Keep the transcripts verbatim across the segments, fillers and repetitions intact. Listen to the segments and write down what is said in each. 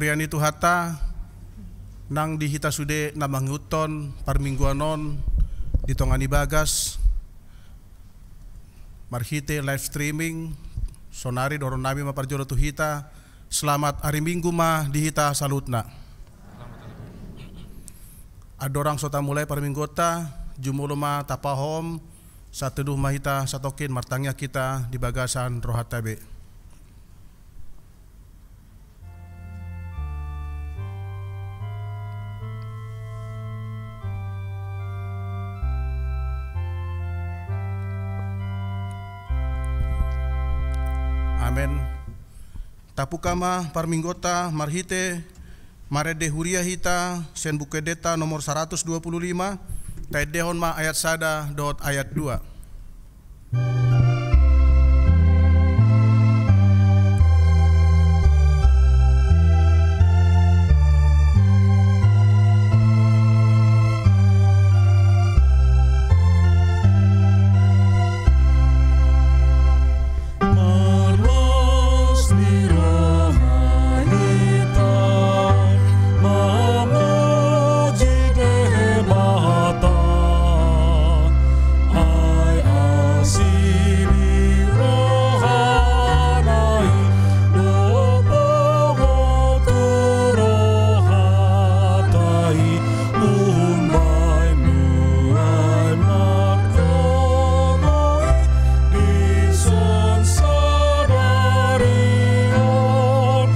Huria ni Tuhanta, nang di hita sude na mangihuthon parmingguan on di tonga ni bagas marhite live streaming, saonari dohonon nami ma parjolo tu hita, selamat ari Minggu ma di hita saluhutna. Andorang so tamulai parmingguonta, jumolo ma tapahom, sateduh ma hita satongkin, martangiang hita di bagasan rohanta be. Amen. Tabuka ma parmingguonta marhite marende huria hita sian Buku Endenta nomor saratus dua pulu lima, taendehon ma ayat sada dohot ayat dua. Marlas ni roha hita mamuji Debata, ai asi ni rohana i do bohot tu rohanta i. Umbahen nuaeng mardomu i dison sadari on,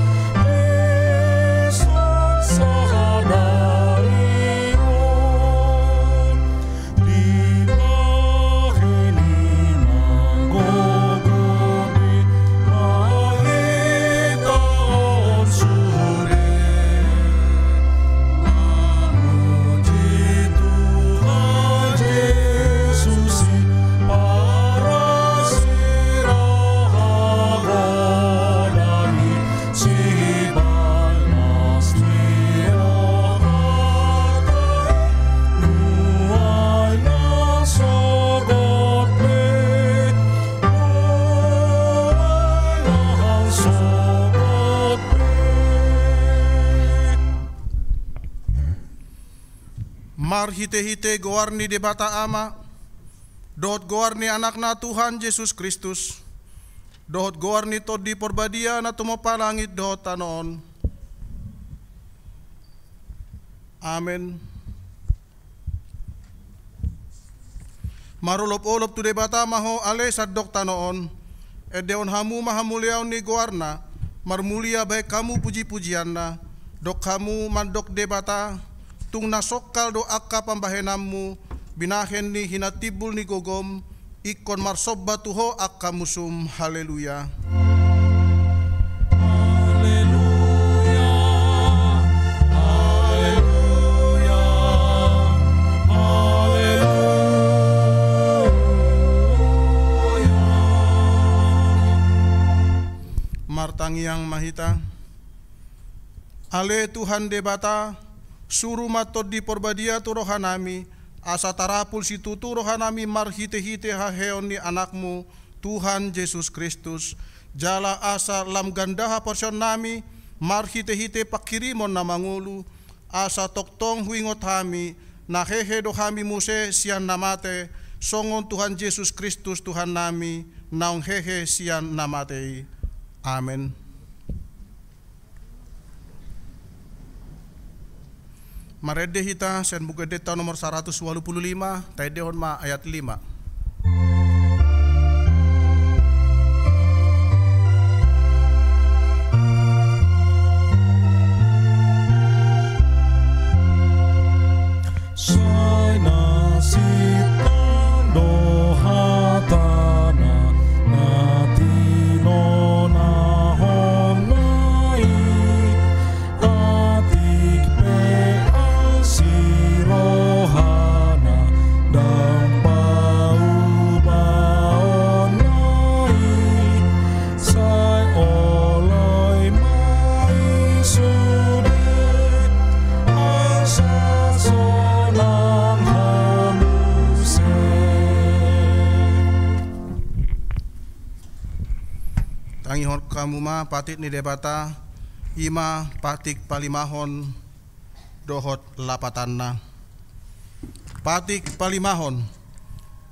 dison sadari on. Dibahen i manggogoi ma hita on sude. Mamuji Tuhan Jesus i, parasiraha godang i, sibalas ni rohanta i, nuaeng na sogot be. Marhitehite goar ni Debata Ama, dohot goar ni Anakna Tuhan Jesus Kristus, dohot goar ni Tondi Porbadia na tumompa langit dohot tano on. Amen. Marolopolop tu Debata ma ho ale sandok tano on. Endehon hamu ma hamuliaon ni goarna, marmulia bahen hamu pujipujianna. Dok hamu mandok Debata, tung na songkal do angka pambahenanmu, binahen ni hinatimbul ni gogom, ingkon marsomba tu ho angka musum. Haleluya. Haleluya. Haleluya. Haleluya. Martangiang ma hita. Ale Tuhan Debata, suru ma Tondi Porbadia tu rohanami, asa tarapul situtu rohanami marhitehite haheheon ni Anakmu, Tuhan Jesus Kristus, jala asa lam ganda haporseaonnami marhitehite panghirimon na mangolu, asa tongtong huingot hami, na hehe do hami muse sian na mate, songon Tuhan Jesus Kristus Tuhannami, naung hehe sian na mate i. Amen. Marende hita sian Buku Endenta nomor saratus ualu pulu lima, taendehon ma ayat lima. Sai na sintong do hatana, na tinonahonna i, atik pe asi rohana, ndang paubaonna i. Sai oloi ma i sude, asa sonang ho muse. Tangihon hamu ma patik ni Debata. I ma patik palimahon dohot lapatanna. Patik palimahon.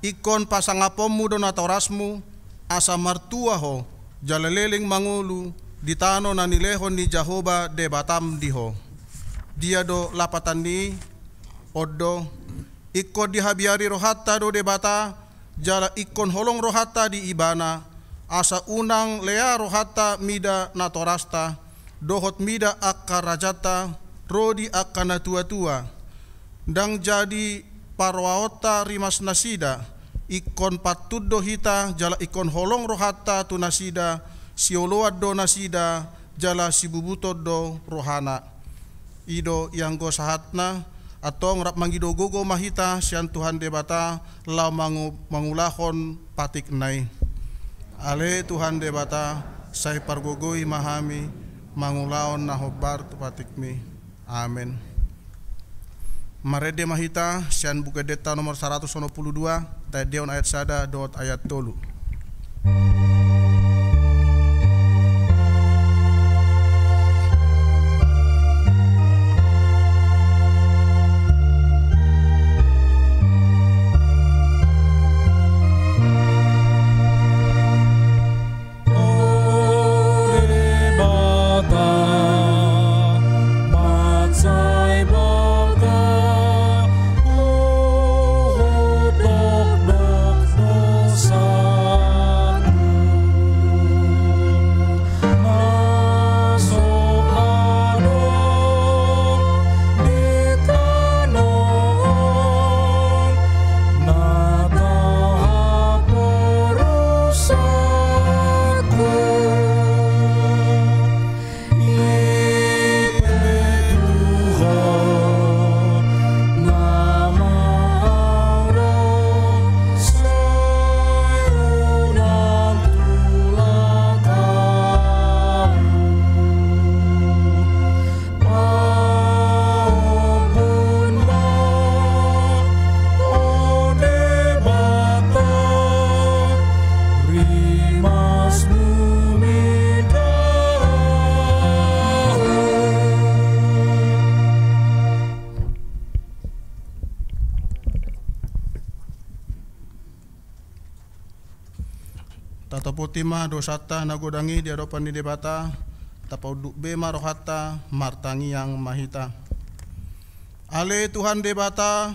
Ingkon pasangaponmu do natorasmu, asa martua ho, jala leleng mangolu di tano na nilehon ni Jahowa Debatam di ho. Dia do lapatan ni i? On do, ingkon dihabiari rohanta do Debata, jala ingkon holong rohanta di Ibana, asa unang lea rohanta mida natorasta, dohot mida angka rajanta, ro di angka natuatua. Ndang jadi parrohaonta rimas nasida, ingkon pantun do hita, jala ingkon holong rohanta tu nasida, sioloan do nasida, jala sibubuton do rohana. I do ianggo sahatna, antong rap mangido gogo ma hita sian Tuhan Debata, laho mangu-, mangulahon patikna i. Ale Tuhan Debata, sai pargogoi ma hami, mangulahon na hombar tu patikmi. Amen. Marende ma hita, sian Buku Endenta nomor saratus onom pulu dua, taendehon ayat sada dohot ayat tolu. Tatopoti ma dosanta na godang i di adopan ni Debata, tapaunduk be ma rohanta, martangiang ma hita. Ale Tuhan Debata,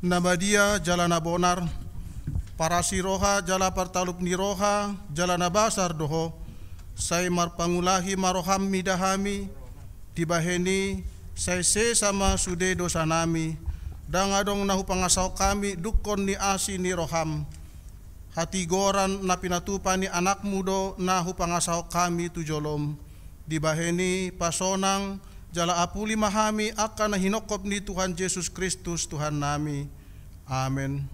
na badia jala na bonar, parasi roha jala partalup ni roha jala na basar do Ho, sai marpangulahi ma roham mida hami, dibahen i sai sesa ma sude dosanami, ndang adong na hupangasahon hami dungkon ni asi ni roham. Hatigoran na pinatupa ni Anakmu do na hupangasahon hami tu jolom. Dibahen i pasonang jala apuli ma hami angka na hinongkop ni Tuhan Jesus Kristus Tuhannami. Amen.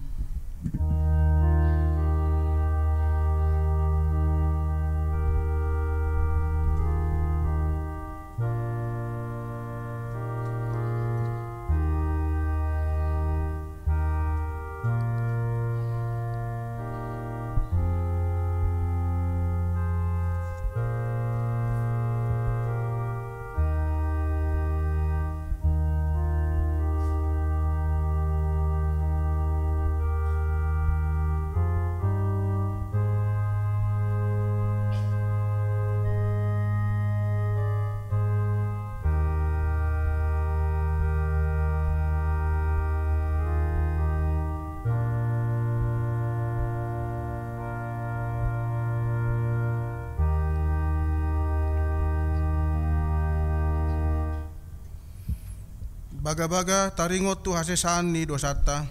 Bagabaga taringot tu hasesaan ni dosanta.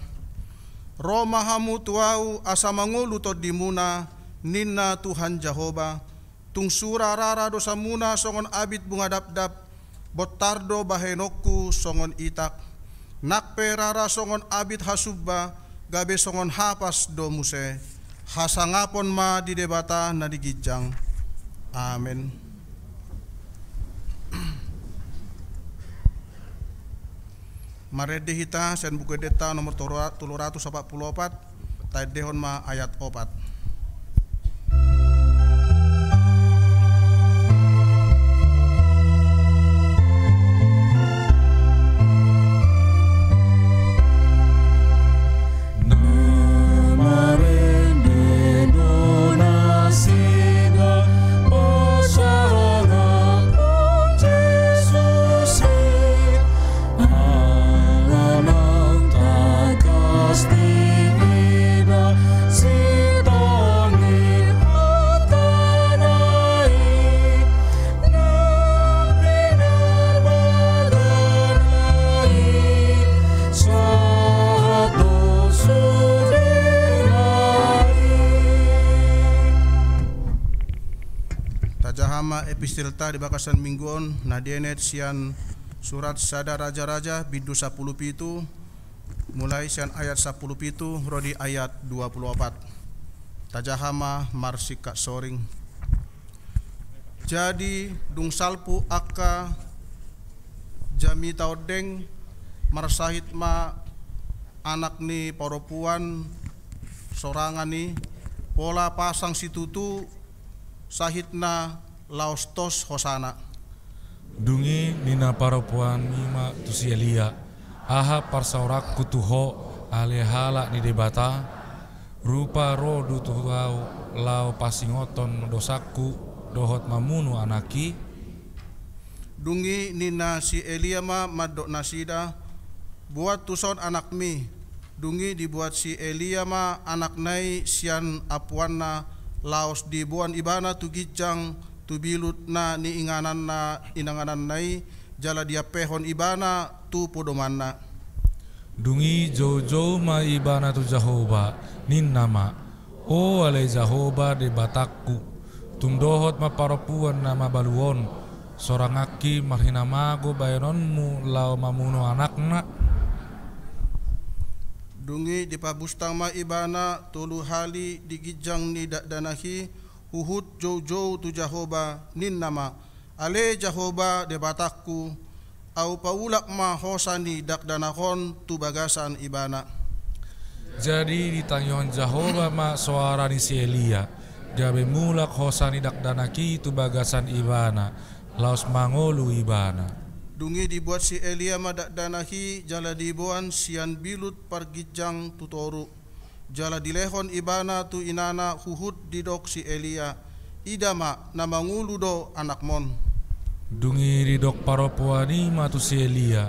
Ro ma hamu tu Ahu asa mangolu tondimuna, ninna Tuhan Jahowa. Tung sura rara dosamuna songon abit bunga dapdap, bontar do bahenonku songon itak. Nang pe rara songon abit hasumba, gabe songon hapas do muse. Hasangapon ma di Debata na di ginjang. Amen. Marende hita sian Buku Endenta nomor tolu ra-, tolu ratus opat pulu opat, taendehon ma ayat opat. Epistelta di bagasan minggu on na dienet sian surat sada Raja-raja bindu sampulu pitu, mulai sian ayat sampulu pitu ro di ayat dua pulu opat. Tajaha ma marsingkat soring. Jadi dung salpu angka jamita ondeng, marsahit ma anak ni parompuan sorangan i, pola pasang situtu sahitna laos tos hosana. Dung i ninna parompuan i ma tu si Elia, aha parsaoranku tu ho, ale halak ni Debata? Rupa ro do tu ahu laho pasingothon dosangku dohot mamunu anak i? Dung i ninna si Elia ma mandok nasida, buat tuson anakmi. Dung i dibuat si Elia ma anakna i sian ampuanna, laos diboan ibana tu ginjang tu bilut na niingananna inangananna i, jala diampehon ibana tu podomanna. Dung i joujou ma ibana tu Jahowa, ninna ma, o ale Jahowa Debatangku, tung dohot ma parompuan na mabalu on, soranganki marhinamago baenonmu laho mamunu anakna? Dung i dipabustang ma ibana tolu hali di ginjang ni dakdanak i, huhut joujou tu Jahowa, ninna ma, ale Jahowa Debatangku, ahu paulak ma hosa ni dakdanak on tu bagasan ibana. Jadi ditangihon Jahowa ma soara ni si Elia, gabe mulak hosa ni dakdanak i tu bagasan ibana, laos mangolu ibana. Dung i dibuat si Elia ma dakdanak i jala diboan sian bilut parginjang tu toru. Jala dilehon ibana tu inana huhut didok si Elia, ida ma, na mangolu do anakmon. Dung i didok parompuan i ma tu si Elia,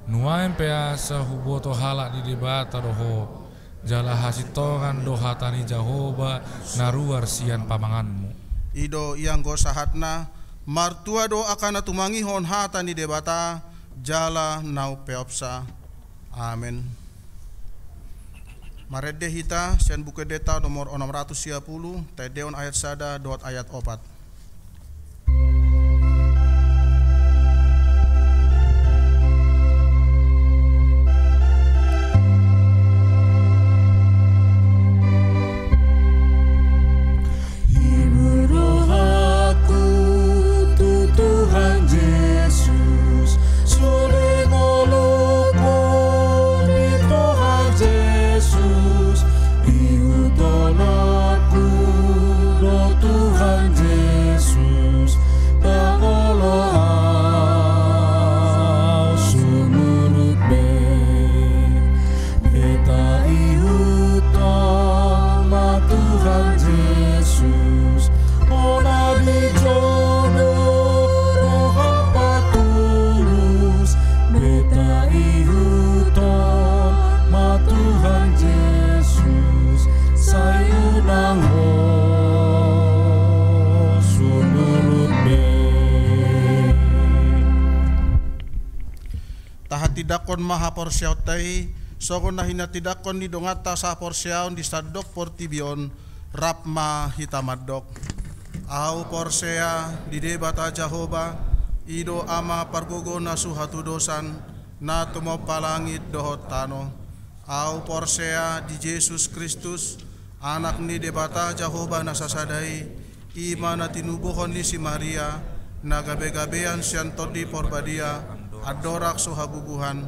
nuaeng pe asa huboto halak ni Debata do ho, jala hasintongan do hata ni Jahowa na ruar sian pamanganmu. I do ianggo sahatna, martua do angka na tumangihon hata ni Debata, jala na umpeopsa. Amen. Marende hita sian Buku Endenta nomor onom ratus sia pulu, taendehon ayat sada dohot ayat opat. Ibur rohangku tu Tuhan Jesus, songon holongmu di Tuhan Jesus, ihuthon ahu do Tuhan Jesus, ndang olo ahu sumurut be. Be taihuthon ma Tuhan Jesus, hona di jodo roha patulus. Be taihuthon ma Tuhan Jesus, sai unang ho sumurut be. Tahatindangkon ma haporseaonta i, songon na hinatindangkon ni donganta sahaporseaon di sandok portibi on, rap ma hita mandok. Ahu porsea di Debata Jahowa, i do Ama pargogo na so hatudosan, na tumompa langit dohot tano. Ahu porsea di Jesus Kristus, Anak ni Debata Jahowa na sasada i, i ma na tinubuhon ni si Maria, na gabegabean sian Tondi Porbadia, andorang so habubuhan.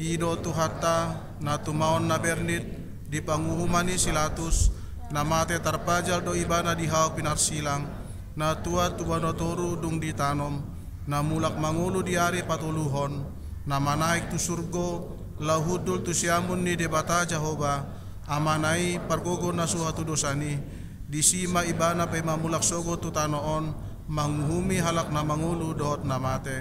I do Tuhanta, na tumaon na bernit, di panguhuman ni si Latus, na mate tarpajal do ibana di hau pinarsilang, na tuat tu banua toru dung ditanom, na mulak mangolu di ari patoluhon, na manaek tu surgo, laho hundul tu siamun ni Debata Jahowa, Amana i pargogo na so hatudosan i, disi ma ibana paima mulak sogot tu tano on, manguhumi halak na mangolu dohot na mate.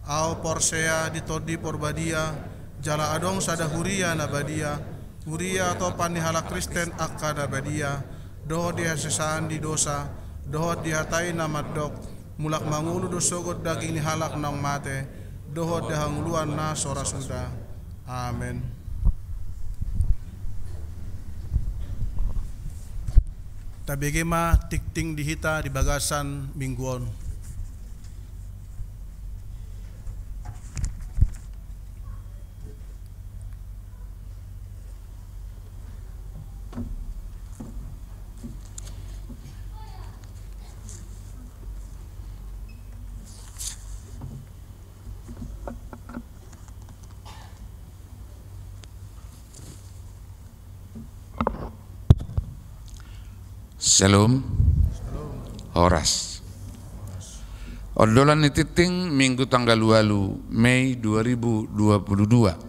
Ahu porsea di Tondi Porbadia, jala adong sada huria na badia, huria tompa ni halak Kristen angka na badia, dohot di hasesaan ni dosa, dohot di hata i na mandok, mulak mangolu do sogot daging ni halak naung mate, dohot di hangoluan na so ra suda. Amen. Tabege ma tingting di hita di bagasan minggu on. Shalom. Horas. Ondolan ni tingting, Minggu tanggal ualu Mei dua ribu dua puluh dua.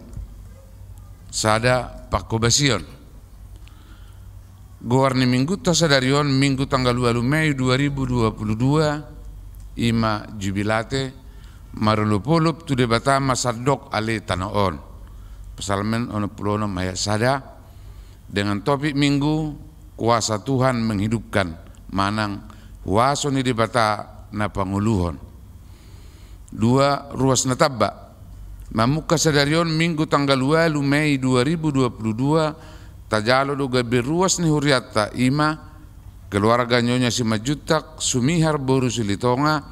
Sada, pangkobasion. Goar ni Minggunta sadari on, Minggu tanggal ualu Mei dua ribu dua puluh dua, i ma Jubilate, marolopolop tu Debata ma sandok ale tano on. Psalmen onom pulu onom ayat sada, dengan topik Minggu, Kuasa Tuhan Menghidupkan, manang huaso ni Debata na pangoluhon. Dua, ruas na tamba. Mamungka sadari on, Minggu tanggal ualu Mei dua ribu dua puluh dua, tajalo do gabe ruas ni hurianta, i ma keluarga Nyonya Simanjuntak Sumihar boru Silitonga,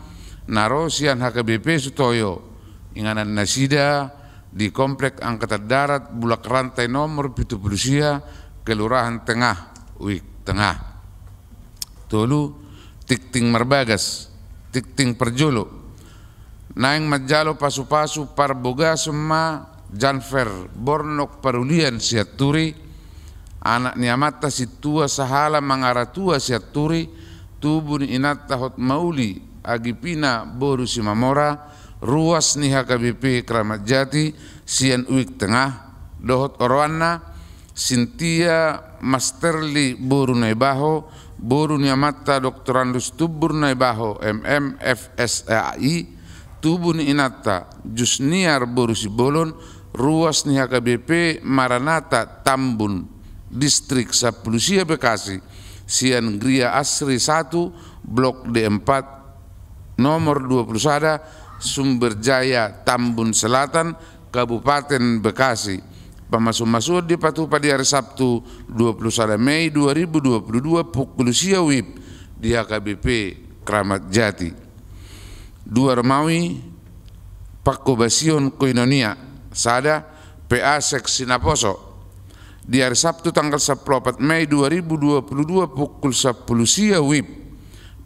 na ro sian H K B P Sutoyo, inganan nasida di Komplek Angkatan Darat Bulak Rantai nomor pitu pulu sia, Kelurahan Tengah, Wijk Tengah. Tolu, tingting marbagas, tingting parjolo. Naeng manjalo pasupasu parbogason ma Janfer Bornok Parulian Sianturi, anak ni amanta Sintua Sahala Mangaratua Sianturi, tubu ni inanta Hotmauli Agipina boru Simamora, ruas ni H K B P Kramat Jati sian Wijk Tengah, dohot oroanna, Sintia Masterli boru Naibaho, boru ni amanta Doktorandus Tumbur Naibaho, M M, F S A I, tubu ni inanta Jusniar boru Sibolon, ruas ni H K B P Maranatha Tambun, Distrik sampulu sia Bekasi, sian Gria Asri satu, Blok D empat, nomor dua pulu sada, Sumber Jaya Tambun Selatan, Kabupaten Bekasi. Pamasumasuon dipatupa di ari Sabtu, dua pulu sada Mei dua ribu dua pulu dua, pukul sia WIB di H K B P Kramat Jati. Dua, Romawi, pangkobasion koinonia. Sada, P A Seksi Naposo. Di ari Sabtu tanggal sampulu opat Mei dua ribu dua pulu dua, pukul sampulu sia WIB,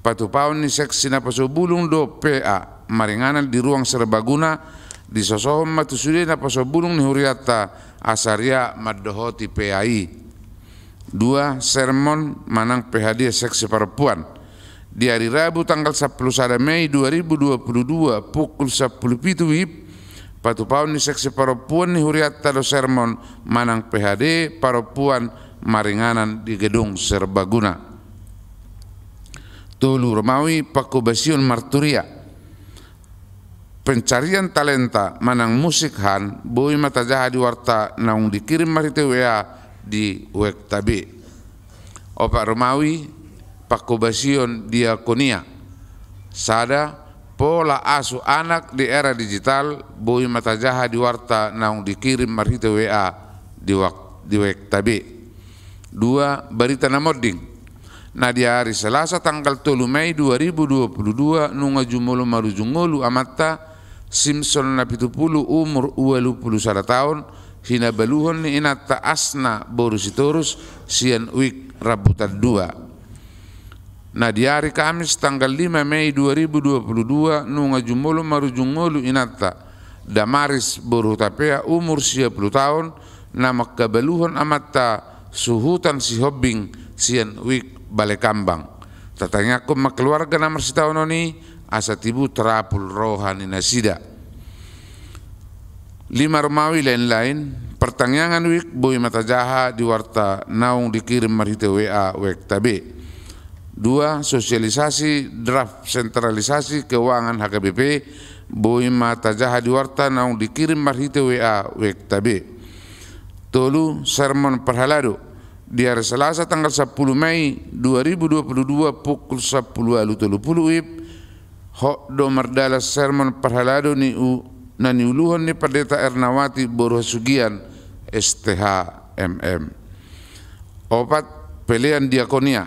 patupaon ni Seksi Naposo Bulung do P A maringanan di ruang serbaguna, disosohon ma tu sude naposo bulung ni hurianta, asa riak mandohoti P A i. Dua, sermon manang P H D Seksi Parompuan. Di ari Rabu tanggal sampulu sada Mei dua ribu dua pulu dua, pukul sampulu pitu WIB, patupaon ni Seksi Parompuan ni hurianta do sermon manang P H D parompuan maringanan di gedung serbaguna. Tolu, Romawi, pangkobasion marturia. Pencarian talenta manang musik han, boi ma tajaha di warta naung dikirim marhite W A di Wekta B. Opat, Romawi, pangkobasion diakonia. Sada, pola asuh anak di era digital, boi ma tajaha di warta naung dikirim marhite W A di wak-, di Wekta B. Dua, barita na monding. Na di ari Selasa tanggal tolu Mei dua ribu dua pulu dua, nunga jumolo marujung ngolu amanta, Simson na pitu pulu, umur ualu pulu sada taon, hinabaluhon ni inanta Asna boru Sitorus, sian Wijk Rambutan dua. Na di ari Kamis tanggal lima Mei dua ribu dua pulu dua, nunga jumolo marujung ngolu inanta, Damaris boru Hutapea, umur sia pulu taon, na mangkabaluhon amanta Suhutan Sihombing, sian Wijk Balekambang. Tatangiangkon ma keluarga na marsitaonon i, asa tibu tarapul roha ni nasida. Lima, Romawi, lain-lain. Partangiangan Wijk, boi ma tajaha di warta naung dikirim marhite W A Wekta B. Dua, sosialisasi draft sentralisasi keuangan H K B P, boi ma tajaha di warta naung dikirim marhite W A Wekta B. Tolu, sermon parhalado. Di ari Selasa tanggal sampulu Mei dua ribu dua pulu dua, pukul sampulu ualu tolu pulu WIB, hot do mardalan sermon parhalado ni u-, na niuluhon ni Pandita Ernawati boru Hasugian, S T H, M M. Opat, pelean diakonia.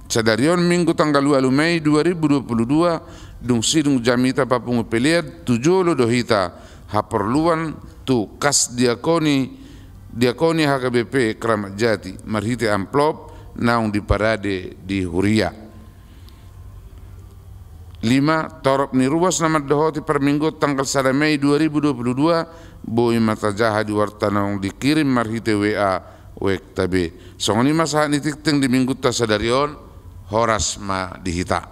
Sadari on Minggu tanggal ualu Mei dua ribu dua pulu dua, dung sidung jamita papungu pelean tu jolo do hita, haporluan tu kas diakoni, diakoni H K B P Kramat Jati, marhite amplop naung diparade di huria. Lima, torop ni ruas na mandohoti parmingguon tanggal sada Mei dua ribu dua pulu dua, boi ma tajaha di warta naung dikirim marhite W A Wekta B. Songon i ma sahat ni tingting di Minggunta sadari on. Horas ma di hita.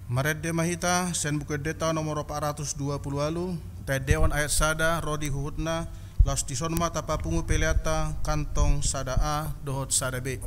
Marende ma hita sian Buku Endenta nomor opat ratus dua puluh ualu, taendehon ayat sada ro di huhutna, laos dison ma tapapungu peleanta kantong sada A dohot sada B.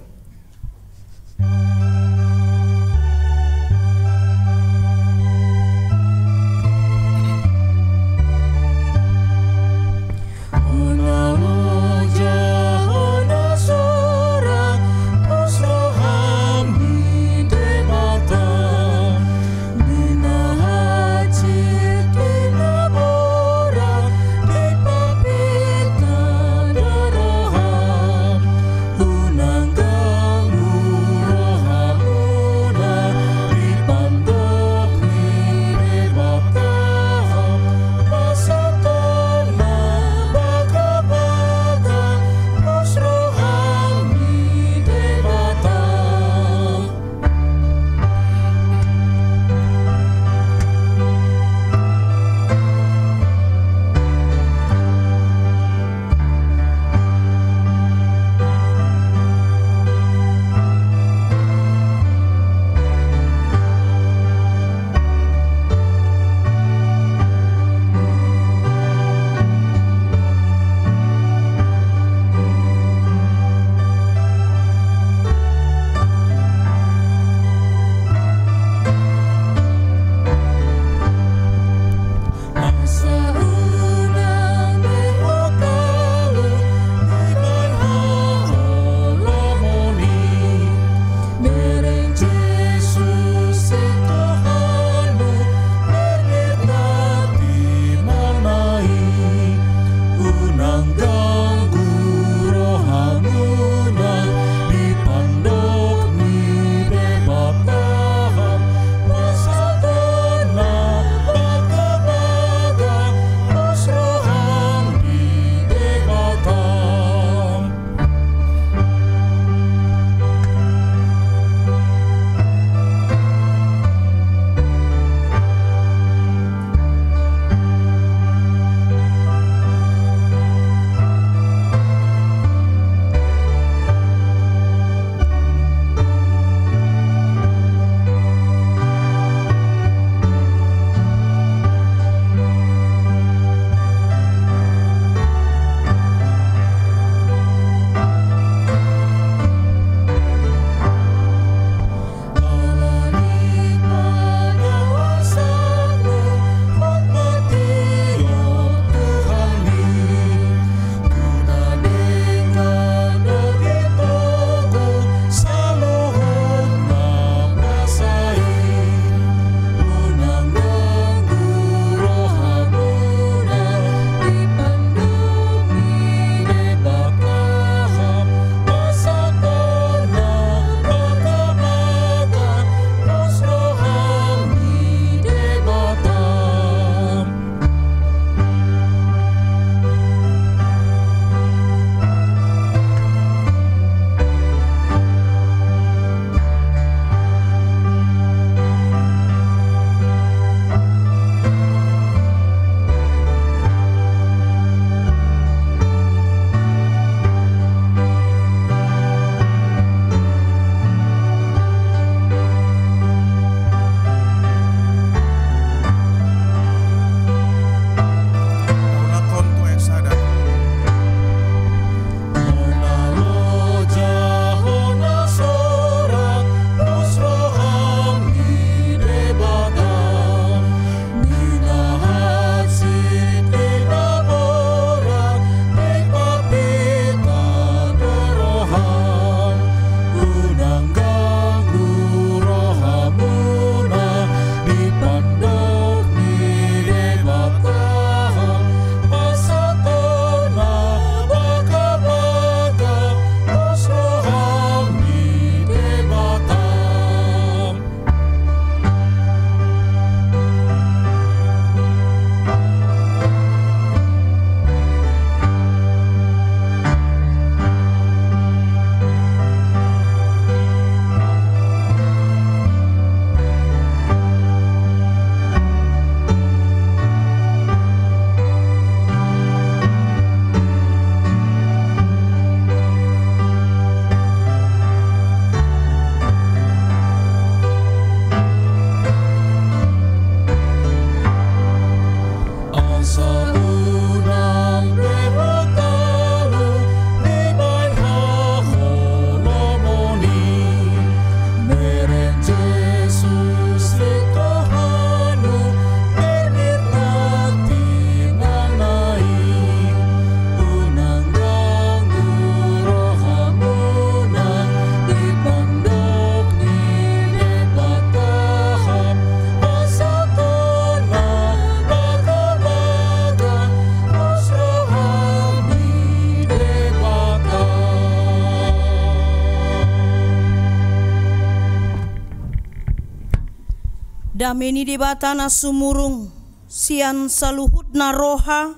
Dame ni Debata na sumurung sian saluhutna roha,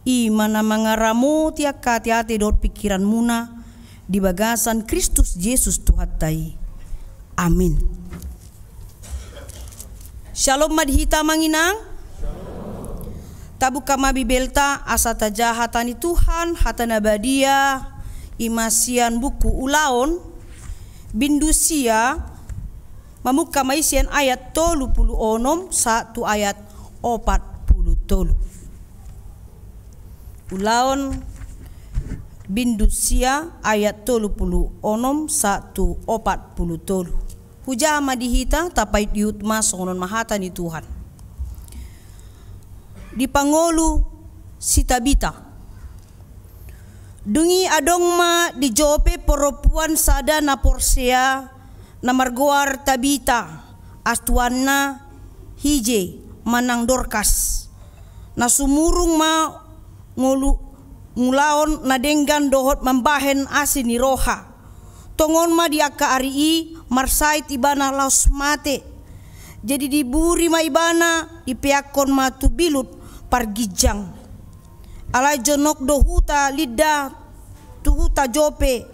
i ma na mangaramoti angka ateate dohot pingkiranmuna di bagasan Kristus Jesus Tuhanta i. Amin. Syalom ma di hita, Amang Inang. Tabuka ma Bibelta asa tajaha hata ni Tuhan, hata na badia, i ma sian buku Ulaon, bindu sia, mamungka ma i sian ayat tolu pulu onom sahat tu ayat opat pulu tolu. Ulaon bindu sia ayat tolu pulu onom sahat tu opat pulu tolu. Hujaha ma di hita, tapaihutihut ma songon on ma hata ni Tuhan. Dipangolu si Tabita. Dung i adong ma di Jope parompuan sada na porsea na margoar Tabita, astuanna Hije manang Dorkas, na sumurung ma ngolu-, ngulaon na denggan dohot mambahen asi ni roha. Tongon ma di angka ari i marsahit ibana laos mate. Jadi diburi ma ibana, dipeakkon ma tu bilut parginjang. Alai jonok do huta Lidda tu huta Jope.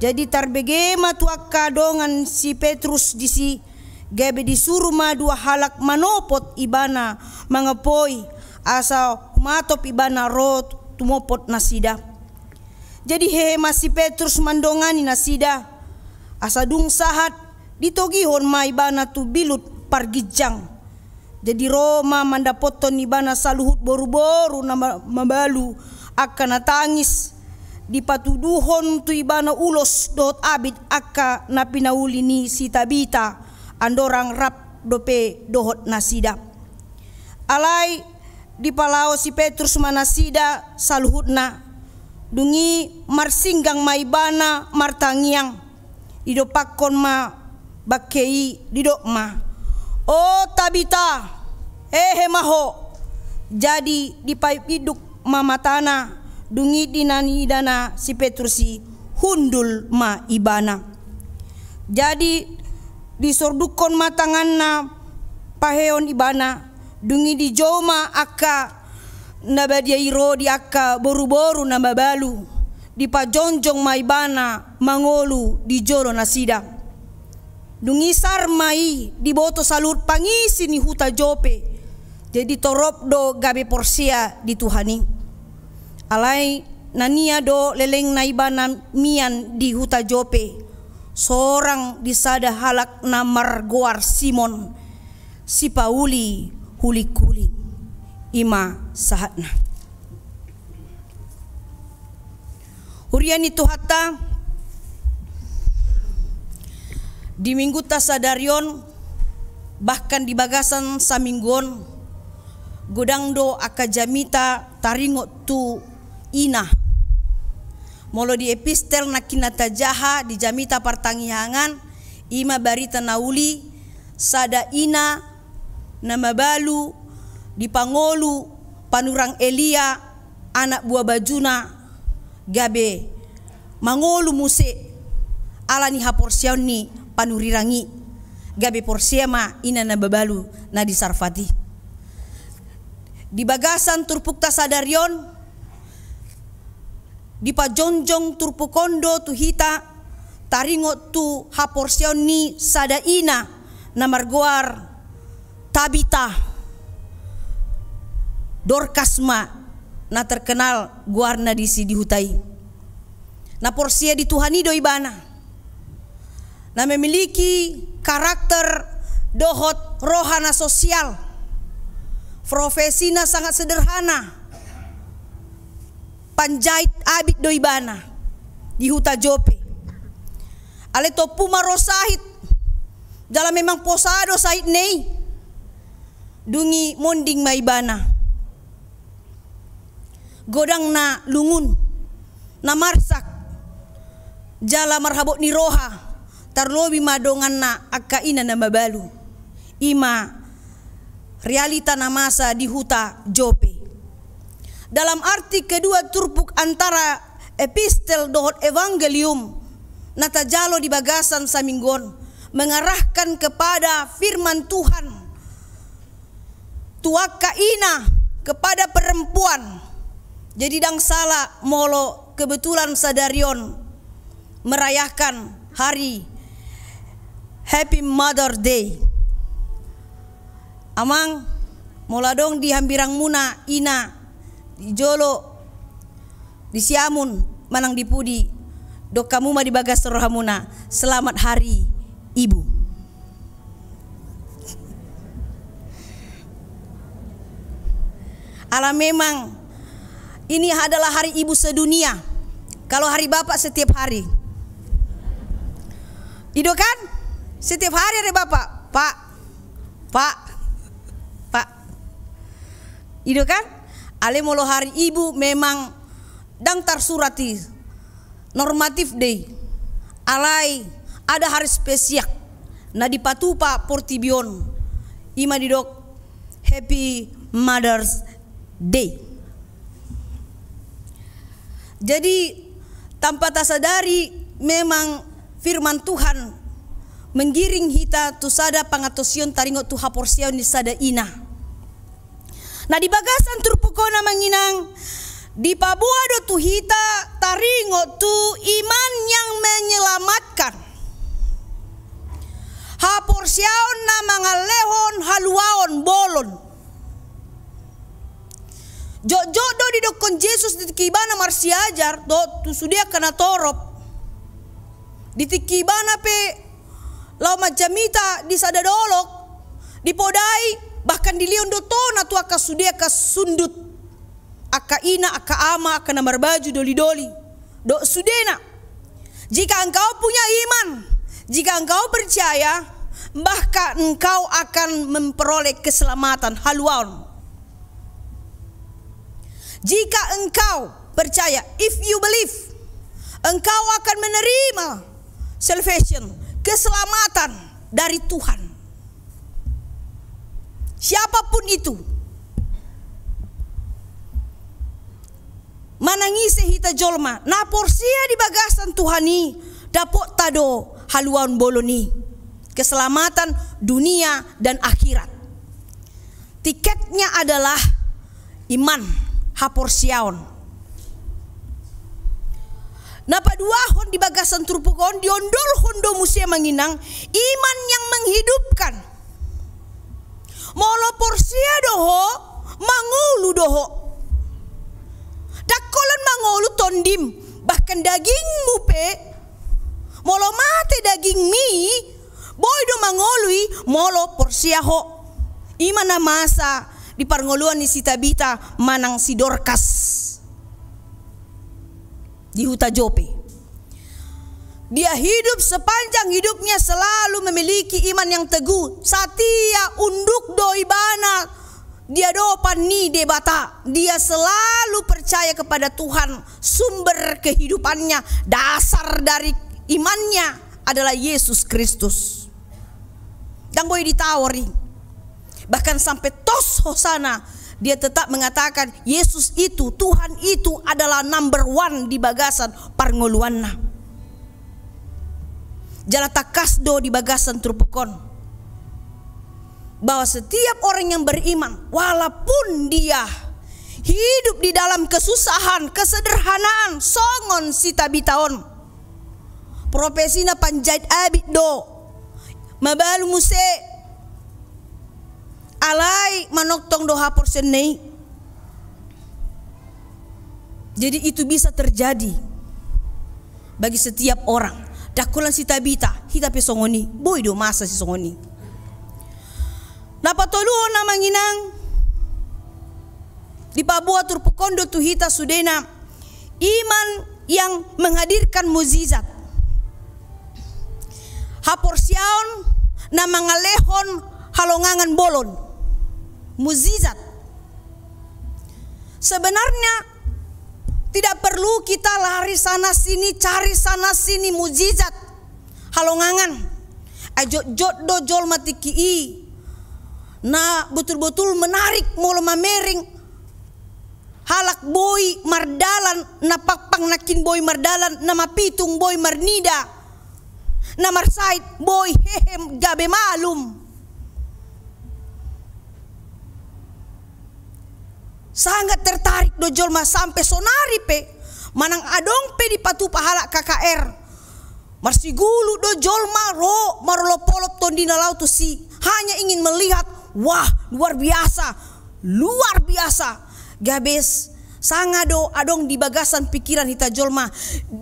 Jadi tarbege ma tu angka dongan si Petrus disi, gabe disuru ma dua halak manopot ibana mangapoi, asa humatop ibana ro tumopot nasida. Jadi hehe ma si Petrus mandongani nasida, asa dung sahat ditogihon ma ibana tu bilut parginjang. Jadi ro ma mandapothon ibana saluhut boruboru na ma-, mabalu, angka na tangis, dipatuduhon tu ibana ulos dohot abit angka na pinauli ni si Tabita, andorang rap dope dohot nasida. Alai dipalaho si Petrus ma nasida saluhutna, dung i marsinggang ma ibana martangiang. Didompakkon ma bangke i, didok ma, "O Tabita, hehe ma ho!" Jadi dipaiduk ma matana, dung i di na niidana si Petrus i, hundul ma ibana. Jadi disordukkon ma tanganna pahehon ibana, dung i dijou ma angka na badia i ro di angka boruboru na mabalu, dipajongjong ma ibana mangolu di jolo nasida. Dung i sar ma i diboto saluhut pangisi ni huta Jope, jadi torop do gabe porsea di Tuhan i. Alai na nia do lelengna ibana mian di huta Jope, sorang di sada halak na margoar Simon, sipauli hulinghuling. I ma sahatna. Huria ni Tuhanta, di minggunta sadari on, bahkan di bagasan saminggu on, godang do angka jamita taringot tu ina. Molo di epistel nangkin na tajaha di jamita partangiangan, i ma barita na uli, sada ina na mabalu dipangolu panurang Elia, anak buah bajuna, gabe mangolu muse ala ni haporseaon ni panurirang i, gabe porsea ma ina na mabalu na di Sarfat i. Di bagasan turpukta sadari on, dipajongjong turpuk on do tu hita taringot tu haporseaon ni sada ina na margoar Tabita, Dorkas ma na terkenal goarna disi di huta i. Na porsea di Tuhan i do ibana, na memiliki karakter dohot roha na sosial. Profesina sangat sederhana, panjait abit do ibana di huta Jope. Alai tompu ma ro sahit, jala memang posa do sahitna i. Dung i monding ma ibana. Godang na lungun, na marsak, jala marhabot ni roha, tarlobi ma donganna angka ina na mabalu. I ma realita na masa di huta Jope. Dalam arti kedua turpuk antara epistel dohot evangelium na tajalo di bagasan saminggu on mengarahkan kepada firman Tuhan tu angka ina, kepada perempuan. Jadi ndang sala molo kebetulan sadari on merayakan hari Happy Mother Day. Amang, molo adong di hambirangmuna ina di jolo, di siamun manang di pudi, dok hamu ma di bagasan rohamuna, selamat hari ibu. Ala memang ini adalah hari ibu sedunia. Kalau hari bapak setiap hari. Ido kan? Setiap hari ada bapak. Pak. Pak. Pak. Ido kan? Alai molo hari ibu memang ndang tarsurat i normatif do i. Alai ada hari spesial na dipatupa portibi on, ima didok Happy Mother's Day. Jadi tanpa tasadari memang firman Tuhan menggiring hita tu sada pangantusion taringot tu haporseaon ni sada ina. Na di bagasan turpuk on, amang inang, dipaboa do tu hita taringot tu iman yang menyelamatkan. Haporseaon na mangalehon haluaon bolon. Jotjot do didokkon Jesus di tingki ibana marsiajar dohot tu sude angka natorop. Di tingki ibana pe laho manjamita di sada dolok, dipodai, bahkan dilehon do tona tu angka sude angka sundut, angka ina, angka ama, angka na marbaju dolidoli dohot sudena. Jika engkau punya iman, jika engkau percaya, maka engkau akan memperoleh keselamatan, haluaon. Jika engkau percaya, if you believe, engkau akan menerima salvation, keselamatan dari Tuhan. Siapapun itu, manang ise hita jolma na porsea di bagasan Tuhan i, dapotta do haluaon bolon i, keselamatan dunia dan akhirat. Tiketnya adalah iman, haporseaon. Na paduahon, di bagasan turpuk on diondolhon do muse, amang inang, iman yang menghidupkan. Molo porsea do ho, mangolu do ho. Ndang holan mangolu tondim, bahkan dagingmu pe, molo mate dagingmi, boi do mangolu i molo porsea ho. Ima na masa di parngoluan ni si Tabita manang si Dorkas di huta Jope. Dia hidup, sepanjang hidupnya selalu memiliki iman yang teguh. Satia unduk do ibana di adopan ni Debata. Dia selalu percaya kepada Tuhan, sumber kehidupannya, dasar dari imannya adalah Yesus Kristus. Ndang boi ditawar i. Bahkan sampe tos hosana, dia tetap mengatakan Yesus itu, Tuhan itu adalah number one di bagasan parngoluanna. Jala tangkas do di bagasan turpuk on bahwa setiap orang yang beriman, walaupun dia hidup di dalam kesusahan, kesederhanaan, songon si Tabita on, profesina panjait abit do, mabalu muse, alai manongtong do haporseaonna i. Jadi itu bisa terjadi bagi setiap orang. Ndang holan si Tabita, hita pe songon i, boi do masa sisongon i. Na patoluhon, amang inang, dipaboa turpuk on do tu hita sudena iman yang menghadirkan mujizat. Haporseaon na mangalehon halongangan bolon. Mujizat. Sebenarnya tidak perlu kita lari sana sini, cari sana sini mujizat, halongangan. Ai jotjot do jolma tingki i na botul-botul menarik molo mamereng halak boi mardalan, na pangpang nangkin boi mardalan, na mapitung boi marnida, na marsahit boi hehe gabe malum. Sangat tertarik do jolma sampe sonari pe, manang adong pe dipatupa halak K K R. Marsigulu do jolma ro marolopolop tondina laho tusi, hanya ingin melihat, wah, luar biasa, luar biasa. Gabe sanga do adong di bagasan pikiran hita jolma,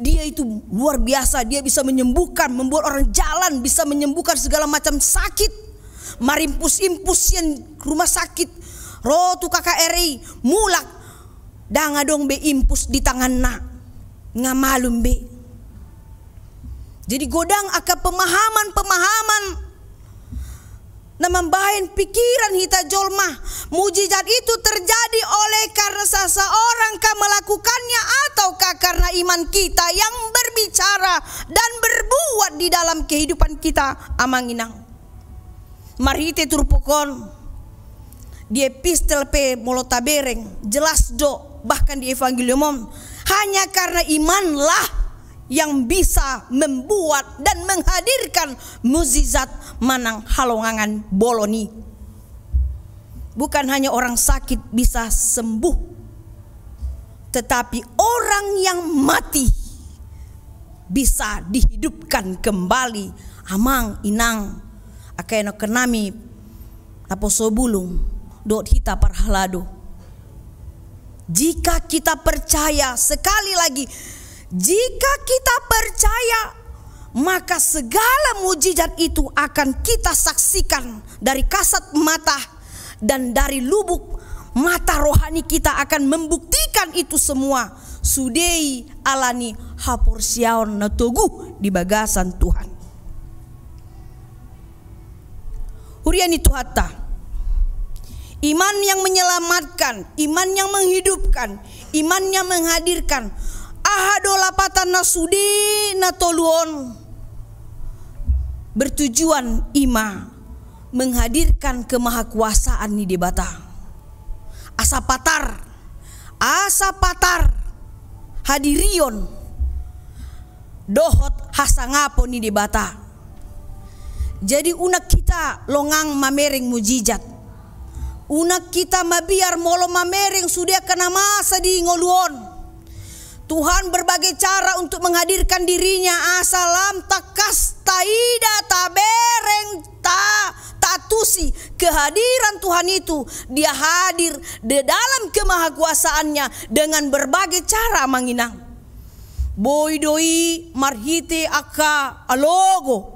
dia itu luar biasa, dia bisa menyembuhkan, membuat orang jalan, bisa menyembuhkan segala macam sakit. Marimpus-impus sian rumah sakit, ro tu K K R I, mulak, ndang adong be impus di tanganna, nga malum be. Jadi godang angka pemahaman-pemahaman na mambahen pikiran hita jolma, mujizat itu terjadi oleh karena seseorang ka melakukannya ataukah karena iman kita yang berbicara dan berbuat di dalam kehidupan kita, amang inang. Marhite turpuk on, di epistel pe molo tabereng, jelas do, bahkan di evangelium on, hanya karena imanlah yang bisa membuat dan menghadirkan mujizat manang halongangan bolon i. Bukan hanya orang sakit bisa sembuh, tetapi orang yang mati bisa dihidupkan kembali, amang inang, angka anakkonnami naposo bulung dohot hita parhalado. Jika kita percaya, sekali lagi, jika kita percaya, maka segala mujizat itu akan kita saksikan dari kasat mata dan dari lubuk mata rohani kita akan membuktikan itu semua. Sude i alani haporseaon na togu di bagasan Tuhan. Huria ni Tuhanta, iman yang menyelamatkan, iman yang menghidupkan, iman yang menghadirkan. Aha do lapatanna sude na tolu on? Bertujuan ima menghadirkan kemahakuasaan ni Debata. Asa patar, asa patar hadirion dohot hasangapon ni Debata. Jadi unang hita longang mamereng mujizat. Unang hita mabiar molo mamereng sude angka na masa di ngolu on. Tuhan berbagai cara untuk menghadirkan dirinya, asa lam tangkas taida, tabereng, ta, tatusi kehadiran Tuhan itu. Dia hadir di dalam kemahakuasaannya dengan berbagai cara, amang inang. Boi do i marhite angka alogo.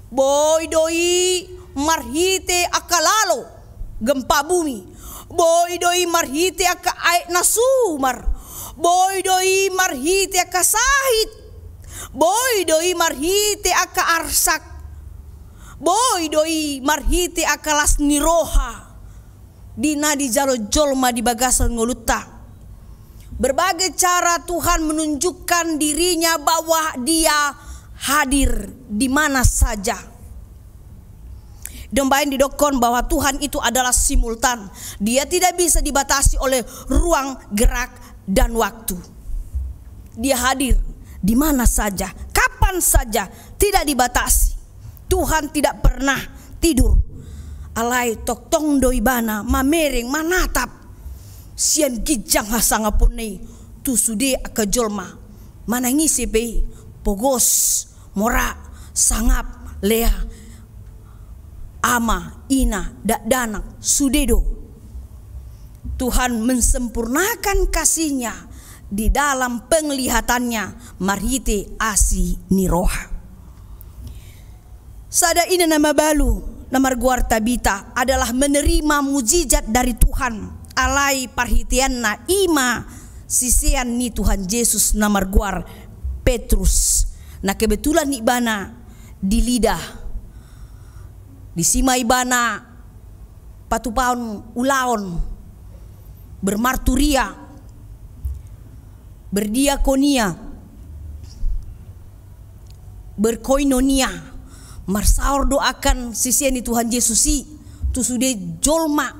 Boi do i marhite angka lalo, gempa bumi. Boi do i marhite angka aek na sumar. Boi do i marhite angka sahit. Boi do i marhite angka arsak. Boi do i marhite angka las ni roha di na dijalo jolma di bagasan ngolunta. Berbagai cara Tuhan menunjukkan dirinya bahwa Dia hadir di mana saja. Dibaen didokkon bahwa Tuhan itu adalah simultan. Dia tidak bisa dibatasi oleh ruang gerak dan waktu. Dia hadir di mana saja, kapan saja, tidak dibatasi. Tuhan tidak pernah tidur. Alai tongtong do Ibana mamereng, manatap sian ginjang hasangaponna i tu sude angka jolma. Manang ise pe i, pogos, mora, sangap, lea, ama, ina, dakdanak, sude do. Tuhan mensempurnakan kasih-Nya di dalam penglihatannya marhite asi ni roha. Sada ina na mabalu na margoar Tabita adalah menerima mujizat dari Tuhan, alai parhiteanna ima sisean ni Tuhan Jesus na margoar Petrus, na kebetulan ibana di Lida. Disi ma ibana patupaon ulaon, bermarturia, berdiakonia, berkoinonia, marsaor do angka sisean ni Tuhan Jesus i tu sude jolma,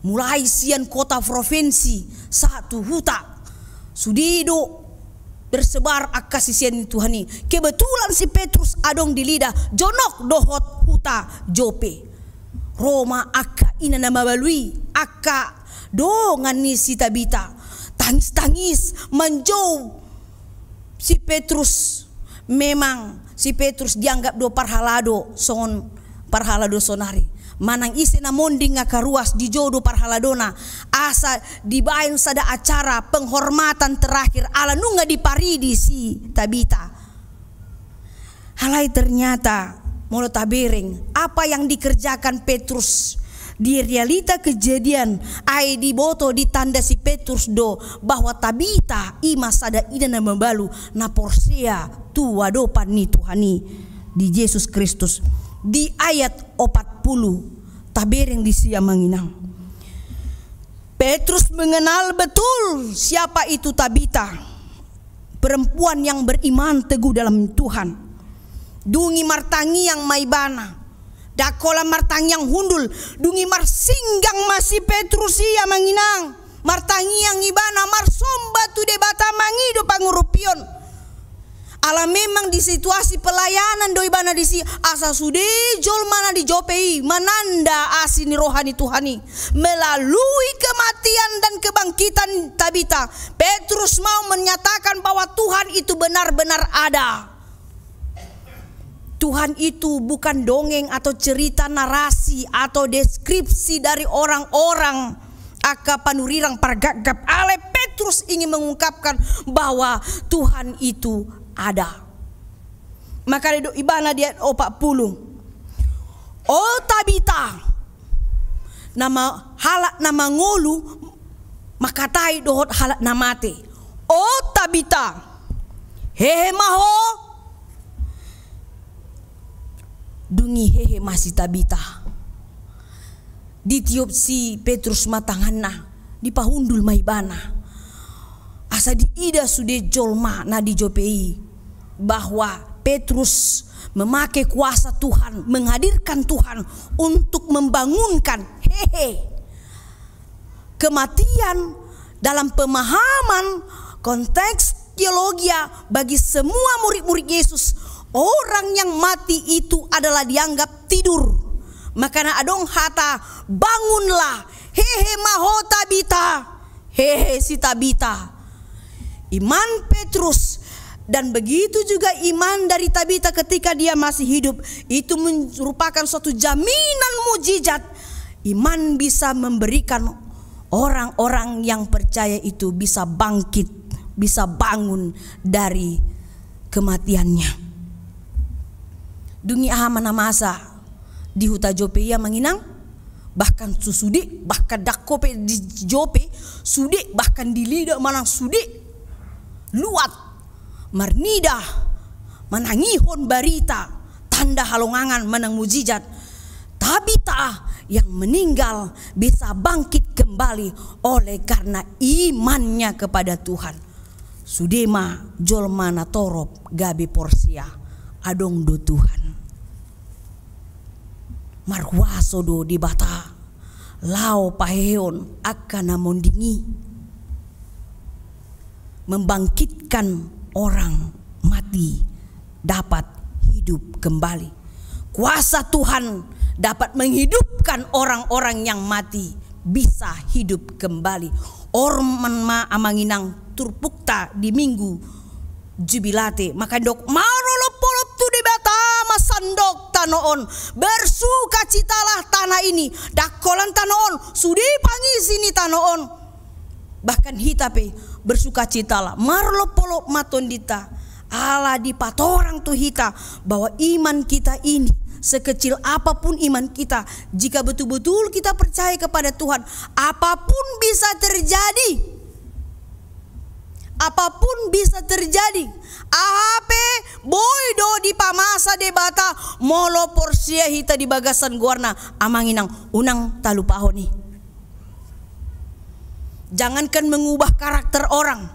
mulai sian kota provinsi sahat tu huta. Sude do tersebar angka sisean ni Tuhan i. Kebetulan si Petrus adong di Lida, jonok dohot huta Jope. Ro ma angka ina na mabalu i, angka dongan ni si Tabita. Tangis-tangis manjou si Petrus. Memang si Petrus dianggap do parhalado songon parhalado sonari. Manang ise na monding angka ruas dijou do parhaladona, asa dibaen sada acara penghormatan terakhir ala nunga diparidi si Tabita. Alai ternyata molo tabereng apa yang dikerjakan Petrus di realita kejadian, ai diboto, ditanda si Petrus do bahwa Tabita i ma sada ina na mabalu na porsea tu adopan ni Tuhan i, di Jesus Kristus. Di ayat opat puluh tabereng disi, amang inang. Petrus mengenal betul siapa itu Tabita, perempuan yang beriman teguh dalam Tuhan. Dung i martangiang ma ibana. Ndang holan martangiang hundul, dung i marsinggang ma si Petrus i, amang inang. Martangiang ibana, marsomba tu Debata, mangido pangurupion. Ala memang di situasi pelayanan do ibana disi, asa sude jolma na di Jope i mananda asi ni roha ni Tuhan i. Melalui kematian dan kebangkitan Tabita, Petrus mau menyatakan bahwa Tuhan itu benar-benar ada. Tuhan itu bukan dongeng atau cerita narasi atau deskripsi dari orang-orang angka panurirang pargapgap. Alai Petrus ingin mengungkapkan bahwa Tuhan itu ada. Maka didok ibana di ayat opat puluh, "O Tabita," nama halak na mangolu mangkatai dohot halak na mate, "O Tabita, hehe ma ho?" Dung i hehe ma si Tabita. Ditiop si Petrus ma tanganna, dipahundul ma ibana. Asa diida sude jolma na di Jope i bahwa Petrus memakai kuasa Tuhan, menghadirkan Tuhan untuk membangunkan. Hehe. Kematian dalam pemahaman konteks teologia bagi semua murid-murid Yesus, orang yang mati itu adalah dianggap tidur. Makana adong hata, "Bangunlah, hehe ma ho Tabita, hehe si Tabita." Iman Petrus dan begitu juga iman dari Tabita ketika dia masih hidup, itu merupakan suatu jaminan mujizat. Iman bisa memberikan orang-orang yang percaya itu bisa bangkit, bisa bangun dari kematiannya. Dung i aha ma na masa di huta Jope i, amang inang? Bahkan sude, bahkan ndang hope di Jope, sude bahkan di Lida manang sude luat marnida, manangihon barita, tanda halongangan manang mujizat. Tabita yang meninggal bisa bangkit kembali oleh karena imannya kepada Tuhan. Sude ma jolma na torop gabe porsea, adong do Tuhan. Marhuaso do Debata laho pahehehon angka na monding i, membangkitkan orang mati dapat hidup kembali. Kuasa Tuhan dapat menghidupkan orang-orang yang mati bisa hidup kembali. Hormat ma, amang inang, turpukta di Minggu Jubilate, maka didok, "Marolopolop tu Debata ma sandok tano on, bersukacitalah tanah ini." Ndang holan tano on, sude pangisi ni tano on. Bahkan hita pe bersukacitalah, marolopolop ma tondinta. Ala dipatorang tu hita bahwa iman kita ini, sekecil apapun iman kita, jika betul-betul kita percaya kepada Tuhan, apapun bisa terjadi. Apapun bisa terjadi. Aha pe boi do dipamasa Debata molo porsea hita di bagasan goarna, amang inang, unang talupahon i. Jangankan mengubah karakter orang,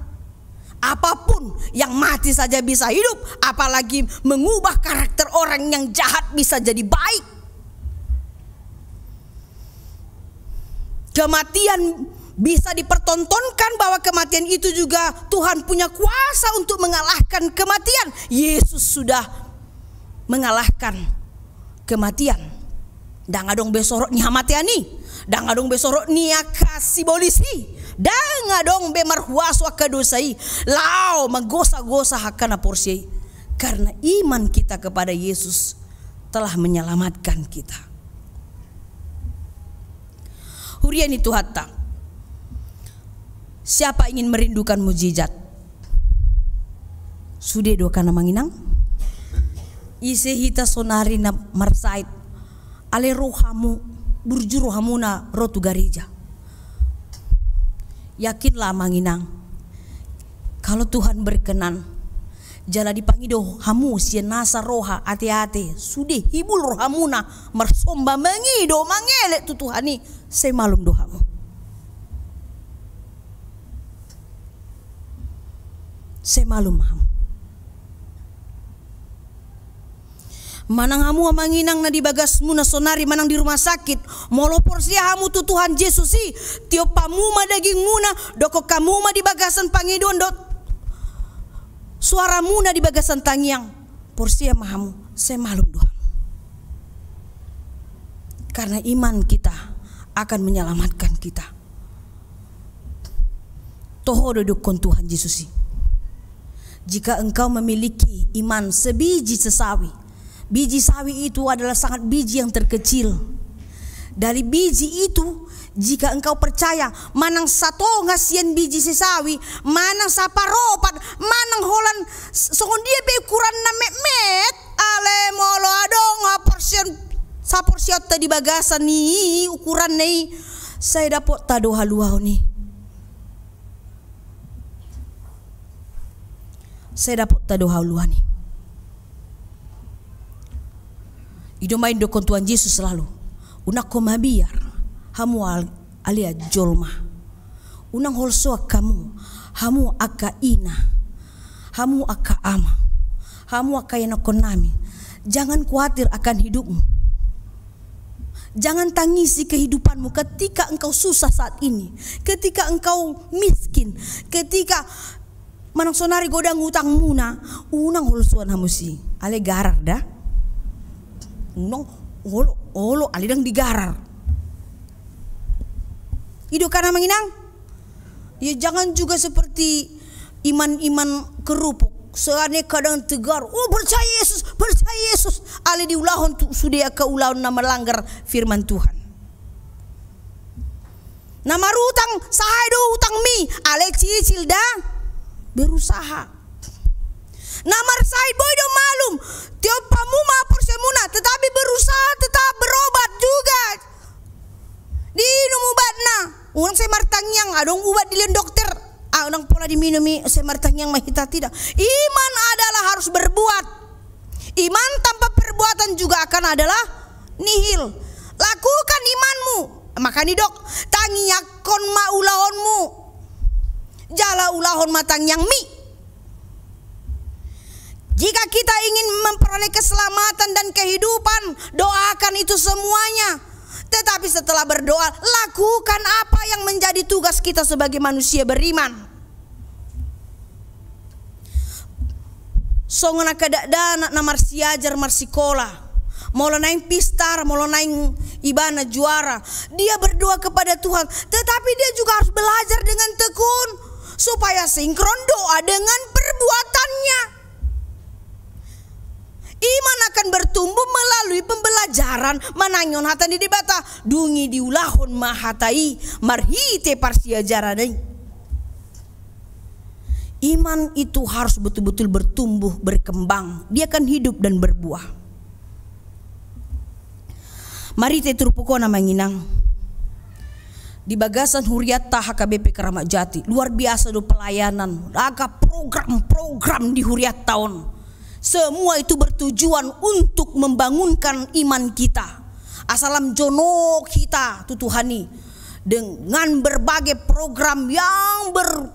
apapun yang mati saja bisa hidup, apalagi mengubah karakter orang yang jahat bisa jadi baik. Kematian bisa dipertontonkan bahwa kematian itu juga Tuhan punya kuasa untuk mengalahkan kematian. Yesus sudah mengalahkan kematian. Ndang adong be sorot ni hamatean i. Ndang adong be sorot ni angka sibolis i. Ndang adong be marhuaso angka dosa i laho manggosa-gosa angka na porsea i. Karena iman kita kepada Yesus telah menyelamatkan kita. Huria ni Tuhanta, siapa ingin merindukan mujizat? Sude do angka na manginang. Ise hita sonari na marsahit, ale ro hamu, burju rohamuna ro tu gareja. Yakinlah manginang, kalau Tuhan berkenan, jala dipangido hamu sian nasa roha ate-ate, sude hibul rohamuna marsomba, mangido, mangelek tu Tuhan i, sai malum do hamu. Sai malum hamu. Manang hamu amang inang na di bagasmuna sonari manang di rumah sakit, molo porsea hamu tu Tuhan Jesus i, tiop hamu ma dagingmuna, dokkon hamu ma di bagasan pangidoan dohot suaramuna di bagasan tangiang, porsea ma hamu, sai malum do hamu. Karena iman kita akan menyelamatkan kita. Toho do didokkon Tuhan Jesus i. Jika engkau memiliki iman sebiji sesawi, biji sawi itu adalah sangat biji yang terkecil. Dari biji itu, jika engkau percaya, manang satonga sian biji sesawi, manang saparopat, manang holan s-, songon dia pe ukuranna metmet, ale molo adong haporseaon, saporseaonta di bagasan ni ukuranna i, sai dapotta do haluaon i. Sai dapotta do haluaon i. I do ma i didokkon Tuhan Jesus selalu. Unang ho mabiar hamu al-, alea jolma. Unang holsoan hamu, hamu angka ina, hamu angka ama, hamu angka ianakkon nami. Jangan khawatir akan hidupmu. Jangan tangisi kehidupanmu ketika engkau susah saat ini, ketika engkau miskin, ketika manang sonari godang utangmuna, unang holsoan hamu si, ale garar da. Unang olo, olo, ale ndang digarar. I do angka na manginang. Ya, jangan juga seperti iman-iman kerupuk. Seane kadang tegar, "Oh, percaya Yesus, percaya Yesus." Ale diulahon tu sude angka ulaon na melanggar firman Tuhan. Na marutang, sae do utangmi, ale cicil da, berusaha. Na marsahit boi do malum, tiop hamu ma porseamuna, tetapi berusaha tetap berobat juga. Diinum ubatna. Unang sai martangiang, adong ubat dilehon dokter. Ah, unang pola diminum i, sai martangiang ma hita, tidak. Iman adalah harus berbuat. Iman tanpa perbuatan juga akan adalah nihil. Lakukan imanmu. Maka nidok, tangiangkon ma ulaonmu. Jala ulahon ma tangiangmi. Jika kita ingin memperoleh keselamatan dan kehidupan, doakan itu semuanya. Tetapi setelah berdoa, lakukan apa yang menjadi tugas kita sebagai manusia beriman. Songon angka dakdanak na marsiajar, marsikola. Molo naeng pistar, molo naeng ibana juara, dia berdoa kepada Tuhan, tetapi dia juga harus belajar dengan tekun supaya sinkron doa dengan perbuatannya. Iman akan bertumbuh melalui pembelajaran, manangihon hata ni Debata, dung i diulahon ma hata i marhite parsiajaran i. Iman itu harus betul-betul bertumbuh, berkembang. Dia akan hidup dan berbuah. Marhite turpuk on amang inang, di bagasan hurianta H K B P Keramat Jati, luar biasa do pelayanan, angka program-program di hurianta on. Semua itu bertujuan untuk membangunkan iman kita. Asa lam jonok hita tu Tuhan i dengan berbagai program yang ber-,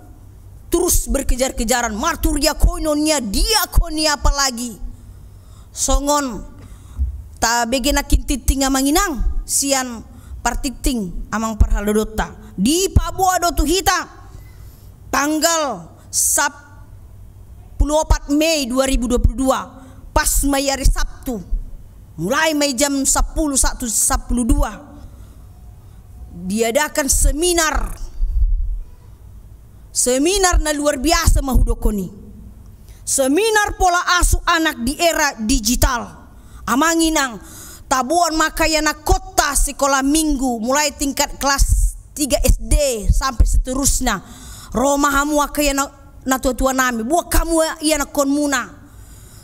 terus berkejar-kejaran, marturia koinonia, diakonia apalagi. Songon tabege nangkin tingting amang inang, sian partingting amang parhalodonta. Dipaboa do tu hita tanggal sampulu opat Mei dua ribu dua puluh dua, pas ma i ari Sabtu. Mulai ma i jam sampulu sahat tu sampulu dua. diadakan seminar. Seminar na luar biasa ma hudokkon i. Seminar pola asuh anak di era digital. Amang inang, taboan ma angka ianakkonta sikola minggu, mulai tingkat kelas tiga S D sampe seterusna. Ro ma hamu angka iana-, natuatuanami, boan hamu ianakkonmuna.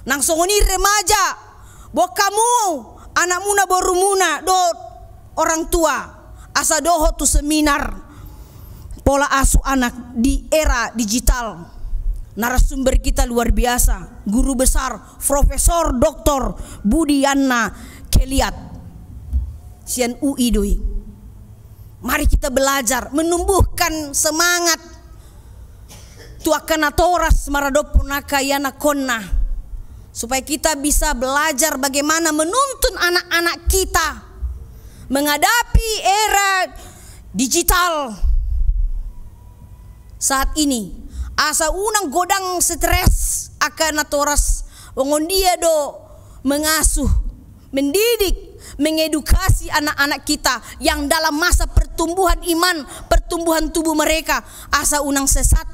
Nang songon i remaja, boan hamu anakmuna, borumuna dohot orang tua, asa dohot tu seminar pola asuh anak di era digital. Narasumber kita luar biasa, Guru Besar Profesor Doktor Budiana Keliat, sian U I do i. Mari kita belajar, menumbuhkan semangat tu angka natoras maradophon angka ianakkonna, supaya kita bisa belajar bagaimana menuntun anak-anak kita menghadapi era digital saat ini. Asa unang godang stres angka natoras, songon dia do mengasuh, mendidik, mengedukasi anak-anak kita yang dalam masa pertumbuhan iman, pertumbuhan tubuh mereka, asa unang sesat,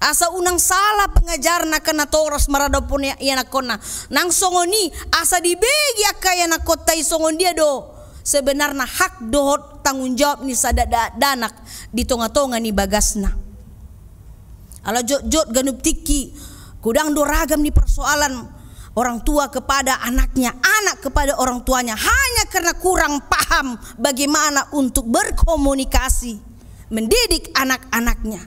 asa unang salah pengajaran angka natoras maradophon ia-, ianakkonna. Nang songon i, asa dibege angka ianakkonta i songon dia do sebenarna hak dohot tanggung jawab ni sada da-, dakdanak di tonga-tonga ni bagasna. Ala jotjot ganup tingki, godang do ragam ni persoalan orang tua kepada anaknya, anak kepada orang tuanya, hanya karena kurang paham bagaimana untuk berkomunikasi, mendidik anak-anaknya.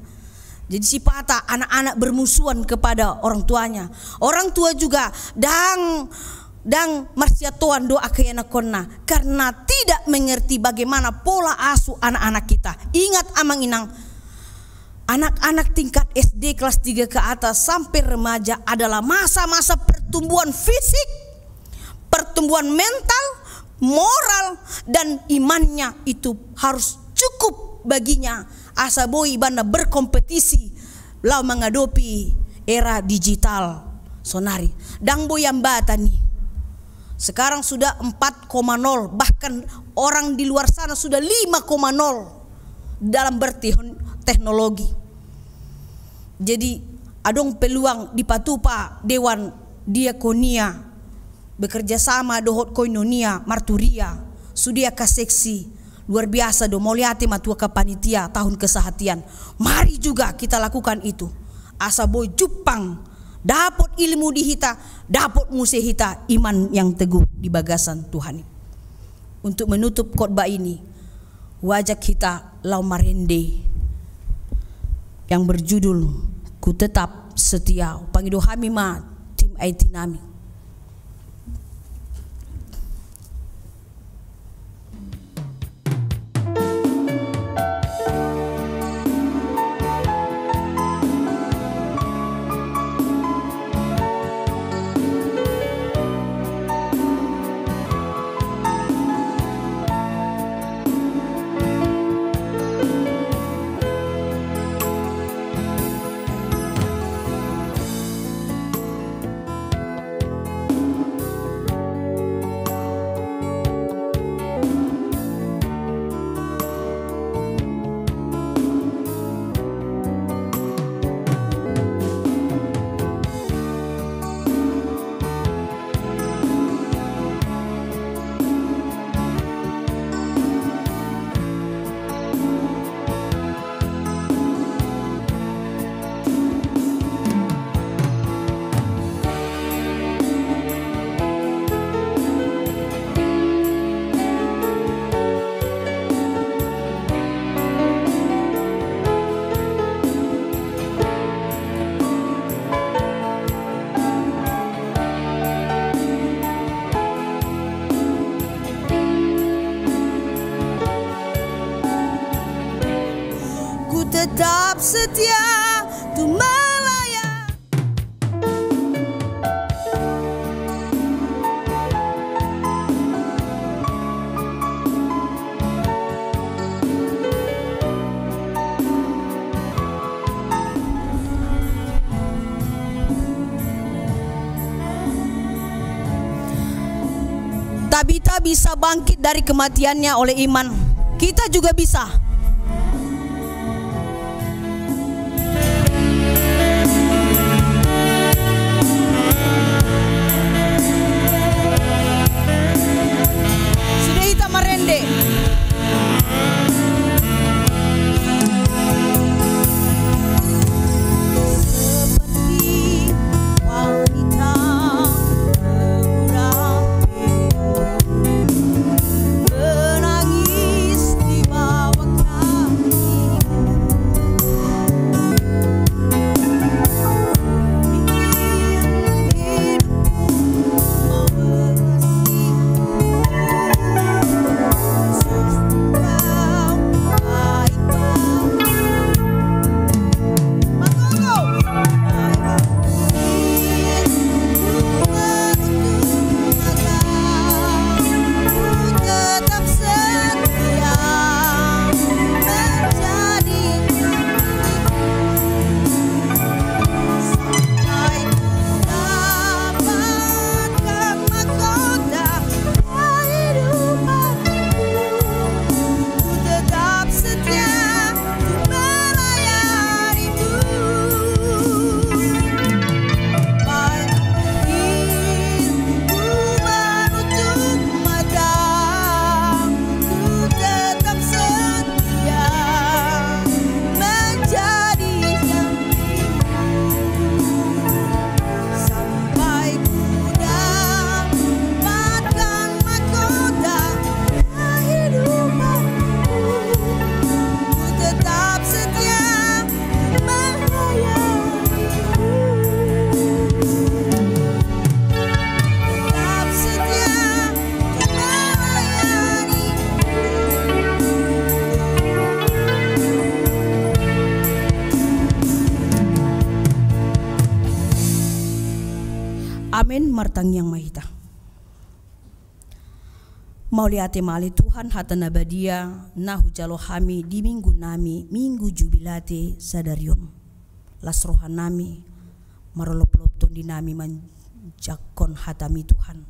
Jadi sipata anak-anak bermusuhan kepada orang tuanya. Orang tua juga ndang, ndang marsiantoan do angka ianakkonna karena tidak mengerti bagaimana pola asuh anak-anak kita. Ingat, amang inang, anak-anak tingkat S D kelas tiga ke atas sampai remaja adalah masa-masa pertumbuhan fisik, pertumbuhan mental, moral, dan imannya itu harus cukup baginya, asa boi ibana berkompetisi laho mangadopi era digital sonari. Ndang boi ambatan i. Sekarang sudah empat koma nol, bahkan orang di luar sana sudah lima koma nol dalam bertehn-, teknologi. Jadi, adong peluang dipatupa Dewan Diakonia bekerja sama dohot Koinonia Marturia, sude angka seksi, luar biasa do, mauliate ma tu angka panitia tahun kesehatian. Mari juga kita lakukan itu. Asa boi jumpang, dapot ilmu di hita, dapot muse hita iman yang teguh di bagasan Tuhan i. Untuk menutup khotbah ini, huajak hita laho marende yang berjudul Ku Tetap Setia. Pangido hami ma tim I T nami. Ku tetap setia tu melayani. Tabita bisa bangkit dari kematiannya oleh iman. Kita juga bisa. Sude hita marende. Seperti wanita berambut menangis di bawah kakimu. Bikin hidupku mau berkasih. Khusus engkau, baik Bapa. Manggogo. Tetap setia menjadi sampai ku dapatkan mahkota kehidupanku. Ku tetap setia melayanimu. Baik ku menutup mata, ku tetap setia menjadi saksimu. Sampai ku dapatkan mahkota kehidupanku, ku tetap setia melayanimu. Tetap setia melayanimu. Amen. Martangiang ma hita. Mauliate ma ale Tuhan, hata na badia na hujalo hami di minggu nami, minggu Jubilate sadari on. Las roha nami, marolopolop tondi nami manjangkon hata-Mi Tuhan.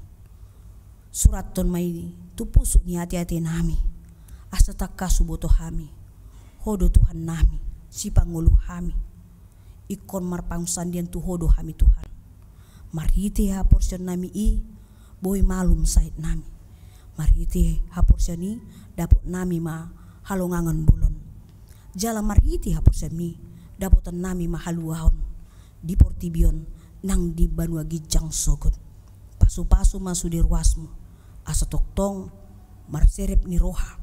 Surathon ma i tu pusu ni ateate nami, asa tangkas huboto hami Ho do Tuhan nami, sipangolu hami. Ingkon marpangunsandean tu Ho do hami Tuhan. Marhite haporseaon nami i, boi malum sahit nami. Marhite haporseaon i, dapot nami ma halongangan bolon. Jala marhite haporseaon i, dapotan nami ma haluaon di portibi on nang di banua ginjang sogot. Pasupasu ma sude ruasmu, asa tongtong marserep ni roha,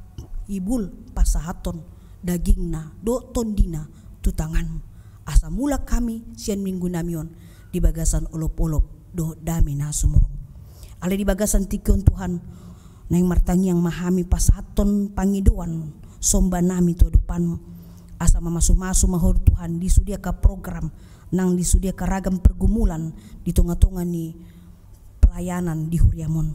ibul pasahathon dagingna dohot tondina tu tanganmu, asa mulak hami sian minggu nami on di bagasan olopolop dohot dame na sumurung. Alai di bagasan tingki on Tuhan, naeng martangiang ma hami pasahathon pangidoan somba nami tu adopanmu, asa mamasumasu ma Ho Tuhan di sude angka program nang di sude angka ragam pergumulan di tongatonga ni pelayanan di huriam on.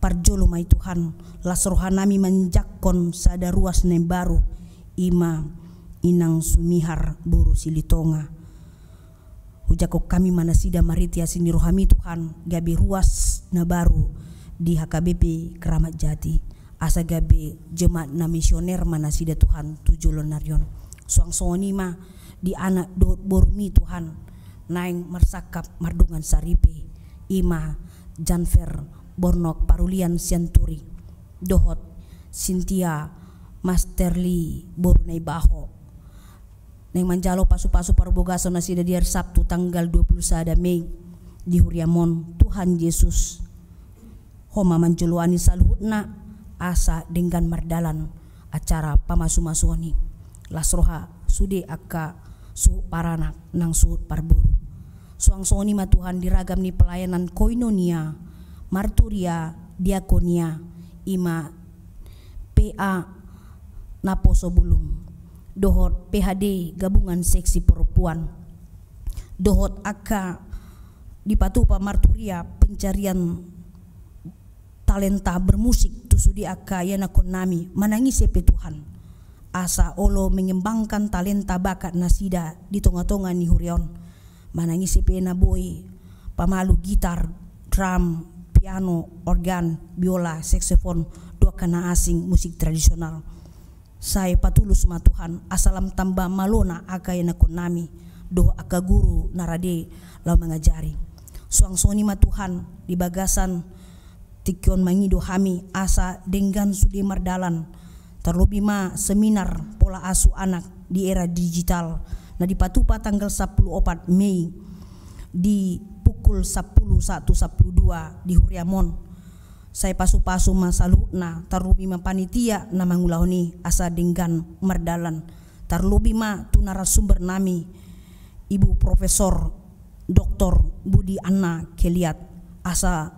Parjolo ma i Tuhan, las roha nami manjangkon sada ruas na imbaru, i ma Inang Sumihar boru Silitonga. Hujangkon hami ma nasida marhite asi ni roham i Tuhan, gabe ruas na baru di H K B P Keramat Jati. Asa gabe jemaat na misioner ma nasida Tuhan tu joloan ni ari on. Suang songon i ma di anak dohot borum i Tuhan, naeng marsangkap mardongan saripe, i ma Janfer Bornok Parulian Sianturi dohot Sintia Masterly boru Naibaho. Naeng manjalo pasupasu parbogason nasida di ari Sabtu tanggal dua puluh sada Mei di huriam on. Tuhan Jesus, Ho ma manjoloani saluhutna, asa denggan mardalan acara pamasumasuon i. Las roha sude angka suhut paranak nang suhut parboru. Suang songon i ma Tuhan di ragam ni pelayanan koinonia, marturia, diakonia, i ma P A Naposobulung dohot P H D Gabungan Seksi Perempuan, dohot angka dipatupa marturia pencarian talenta bermusik tu sude angka ianakhon nami, manang ise pe Tuhan, asa olo mengembangkan talenta bakat nasida di tongatonga ni huria on. Manang ise pe na boi pamalu gitar, drum, piano, organ, biola, saksofon, dohot angka na asing musik tradisional. Sai patulus ma Tuhan, asa lam tamba malona angka ianakkonnami dohot angka guru na rade laho mangajari. Suang songon i ma Tuhan, di bagasan tingki on mangido hami asa denggan sude mardalan, tarlobi ma seminar pola asuh anak di era digital na dipatupa tanggal sampulu opat Mei di pukul sampulu saat tu sampulu dua di huriam on. Sai pasupasu ma saluhutna, tarlobi ma panitia na mangulahon i, asa denggan mardalan. Tarlobi ma tu narasumbernami, Ibu Profesor Doktor Budi Anna Keliat, asa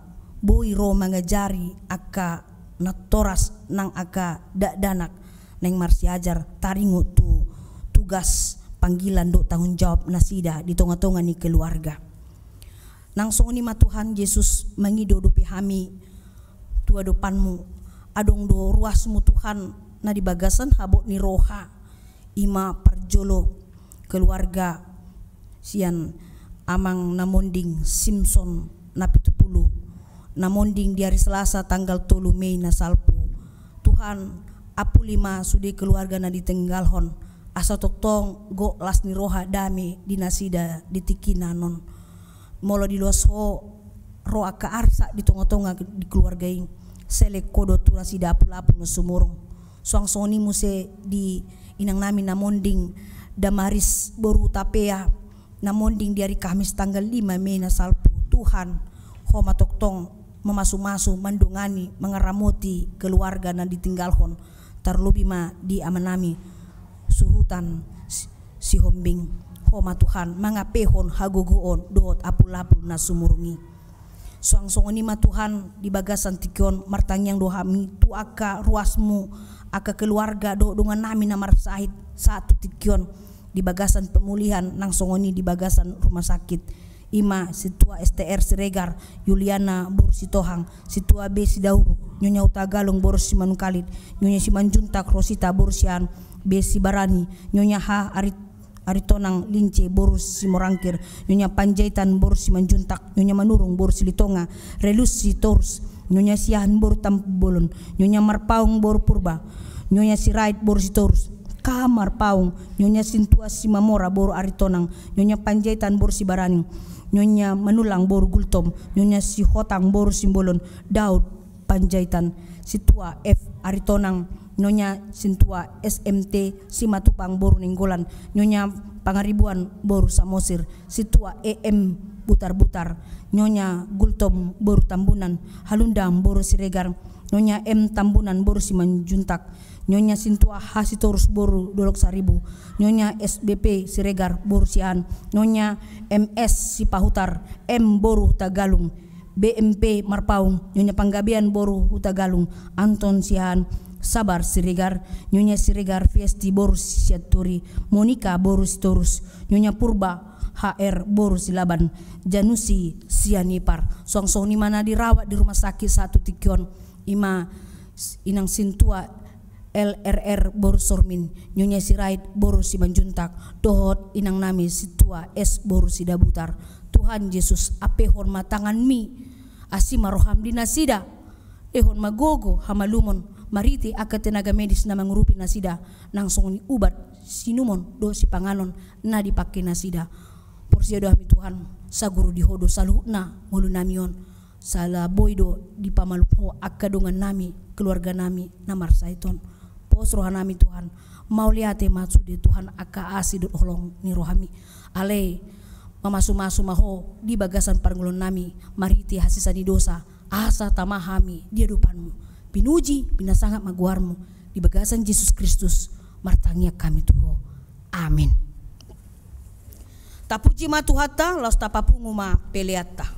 boi ro mangajari angka natoras nang angka dakdanak naeng marsiajar, taringot tu tugas, panggilan dohot tanggung jawab nasida di tongatonga ni keluarga. Nang songon i ma Tuhan Jesus, mangido dope hami tu adopanmu. Adong do ruasmu Tuhan na di bagasan habot ni roha, i ma parjolo keluarga sian amang na monding Simson Napitupulu, na monding di ari Selasa tanggal tolu Mei na salpu. Tuhan, apuli ma sude keluarga na ditinggalhon, asa tongtong gok las ni roha dame di nasida di tingki na on. Molo diloas ho ro angka arsak di tongatonga di keluarga i, selek ho do tu nasida apulapul na sumurung. Suang songon i muse di inangnami na monding Damaris boru Tapea, na monding di ari Kamis tanggal lima Mei na salpu. Tuhan, ho ma tongtong mamasumasu, mandongani, mangaramoti keluarga na ditinggalhon, tarlobi ma di amanami Suhutan Si-, Sihombing. Ho ma Tuhan, mangampehon hagogoon dohot apulapul na sumurung i. Suang songon i ma Tuhan, di bagasan tingki on martangiang do hami tu angka ruasmu, angka keluarga dohot dongannami na marsahit saat tu tingki on, di bagasan pemulihan, nang songon i di bagasan rumah sakit. I ma Sintua S T R Siregar, Yuliana boru Sitohang, Sintua B Sidauruk, Nyonya Hutagalung boru Simanungkalit, Nyonya Simanjuntak Rosita boru Sian B Sibarani, Nyonya H Ari-, Aritonang Lince boru Simorangkir, Nyonya Panjaitan boru Simanjuntak, Nyonya Manurung boru Silitonga, Relus Sitorus, Nyonya Siahaan boru Tambolon, Nyonya Marpaung boru Purba, Nyonya Sirait boru Sitorus, K H Marpaung, Nyonya Sintua Simamora boru Aritonang, Nyonya Panjaitan boru Sibarani, Nyonya Manulang boru Gultom, Nyonya Sihotang boru Simbolon, Daud Panjaitan, Sintua F Aritonang, Nyonya Sintua S M T Simatupang boru Nainggolan, Nyonya Pangaribuan boru Samosir, Sintua E M Butarbutar, Nyonya Gultom boru Tambunan, Halundang boru Siregar, Nyonya M Tambunan boru Simanjuntak, Nyonya Sintua H Sitorus boru Dolok Saribu, Nyonya S B P Siregar boru Siahaan, Nyonya M S Sipahutar, M boru Hutagalung, B M P Marpaung, Nyonya Panggabean boru Hutagalung, Anton Siahaan, Sabar Siregar, Nyonya Siregar Fiesti boru Sianturi, Monika boru Sitorus, Nyonya Purba H R boru Silaban, Janusi Sianipar. Suang songon i ma na dirawat di rumah sakit saat tu tingki on, i ma s-, inang Sintua L R R boru Sormin, Nyonya Sirait boru Simanjuntak, dohot inangnami Sintua S boru Sidabutar. Tuhan Jesus, ampehon ma tanganmi, asi ma roham di nasida, lehon ma gogo, hamalumon, marhite angka tenaga medis na mangurupi nasida, nang songon i ubat, siinumon dohot sipanganon na dipangke nasida. Porsea do hami Tuhan, saguru di Ho do saluhutna ngolunami on. Sala boi do dipamalum Ho angka dongannami, keluarganami na marsahit on. Pos rohanami Tuhan, mauliate ma sude Tuhan angka asi dohot holong ni rohami. Alai mamasumasu ma Ho di bagasan parngoluonnami, marhite hasesaan ni dosa, asa tama hami di adopanmu. Pinuji, pinasangap ma goarmu, di bagasan Jesus Kristus martangiang hami tu Ho. Amin. Tapuji ma Tuhanta, laos tapapungu ma peleanta.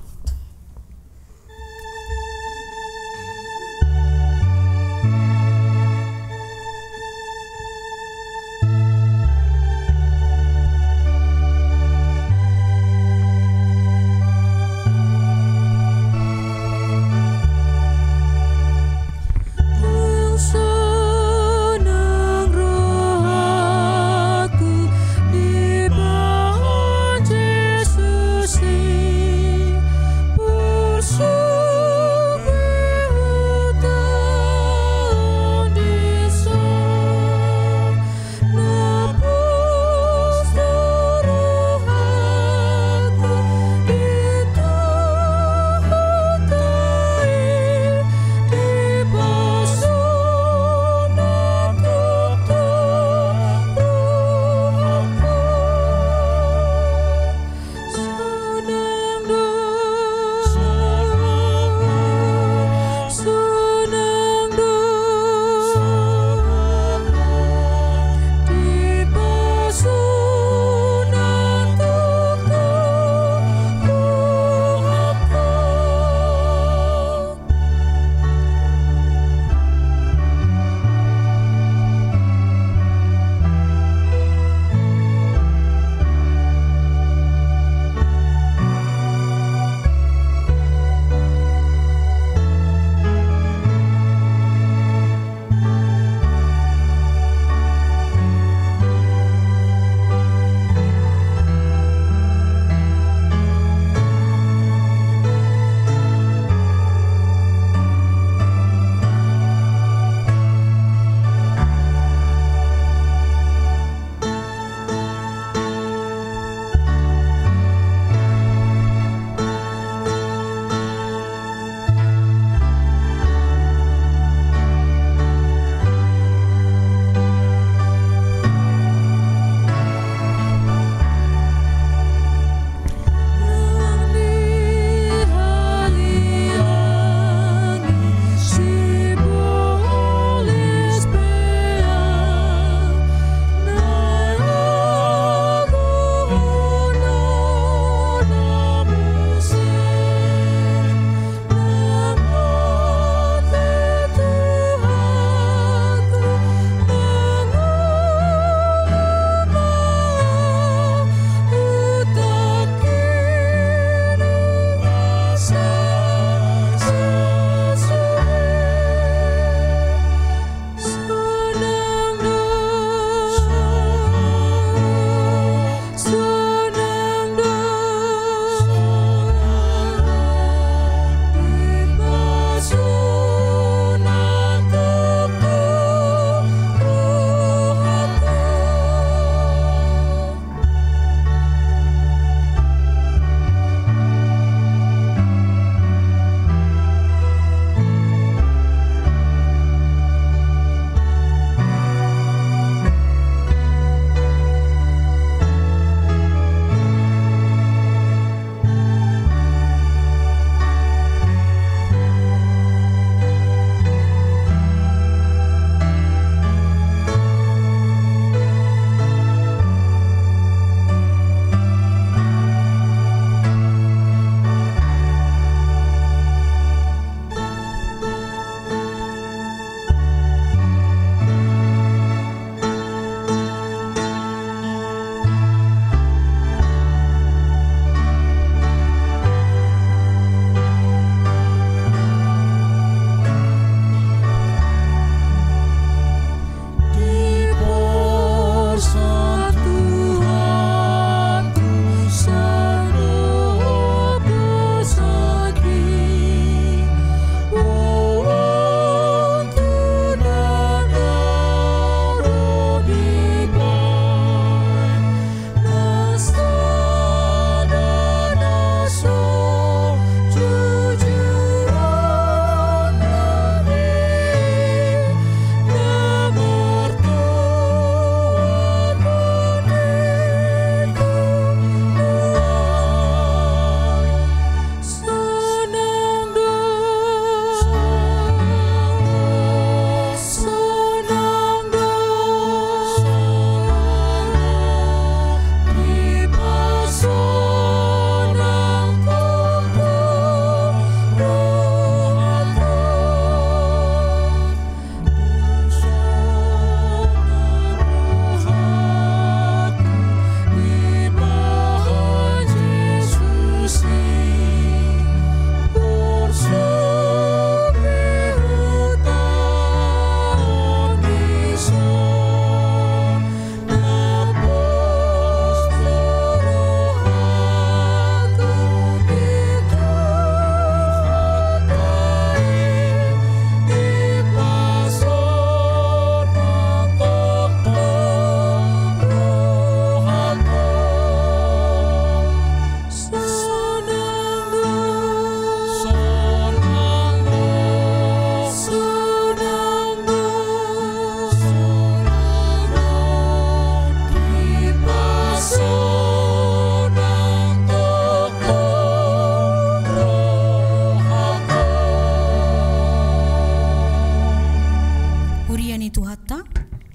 Tuhanta,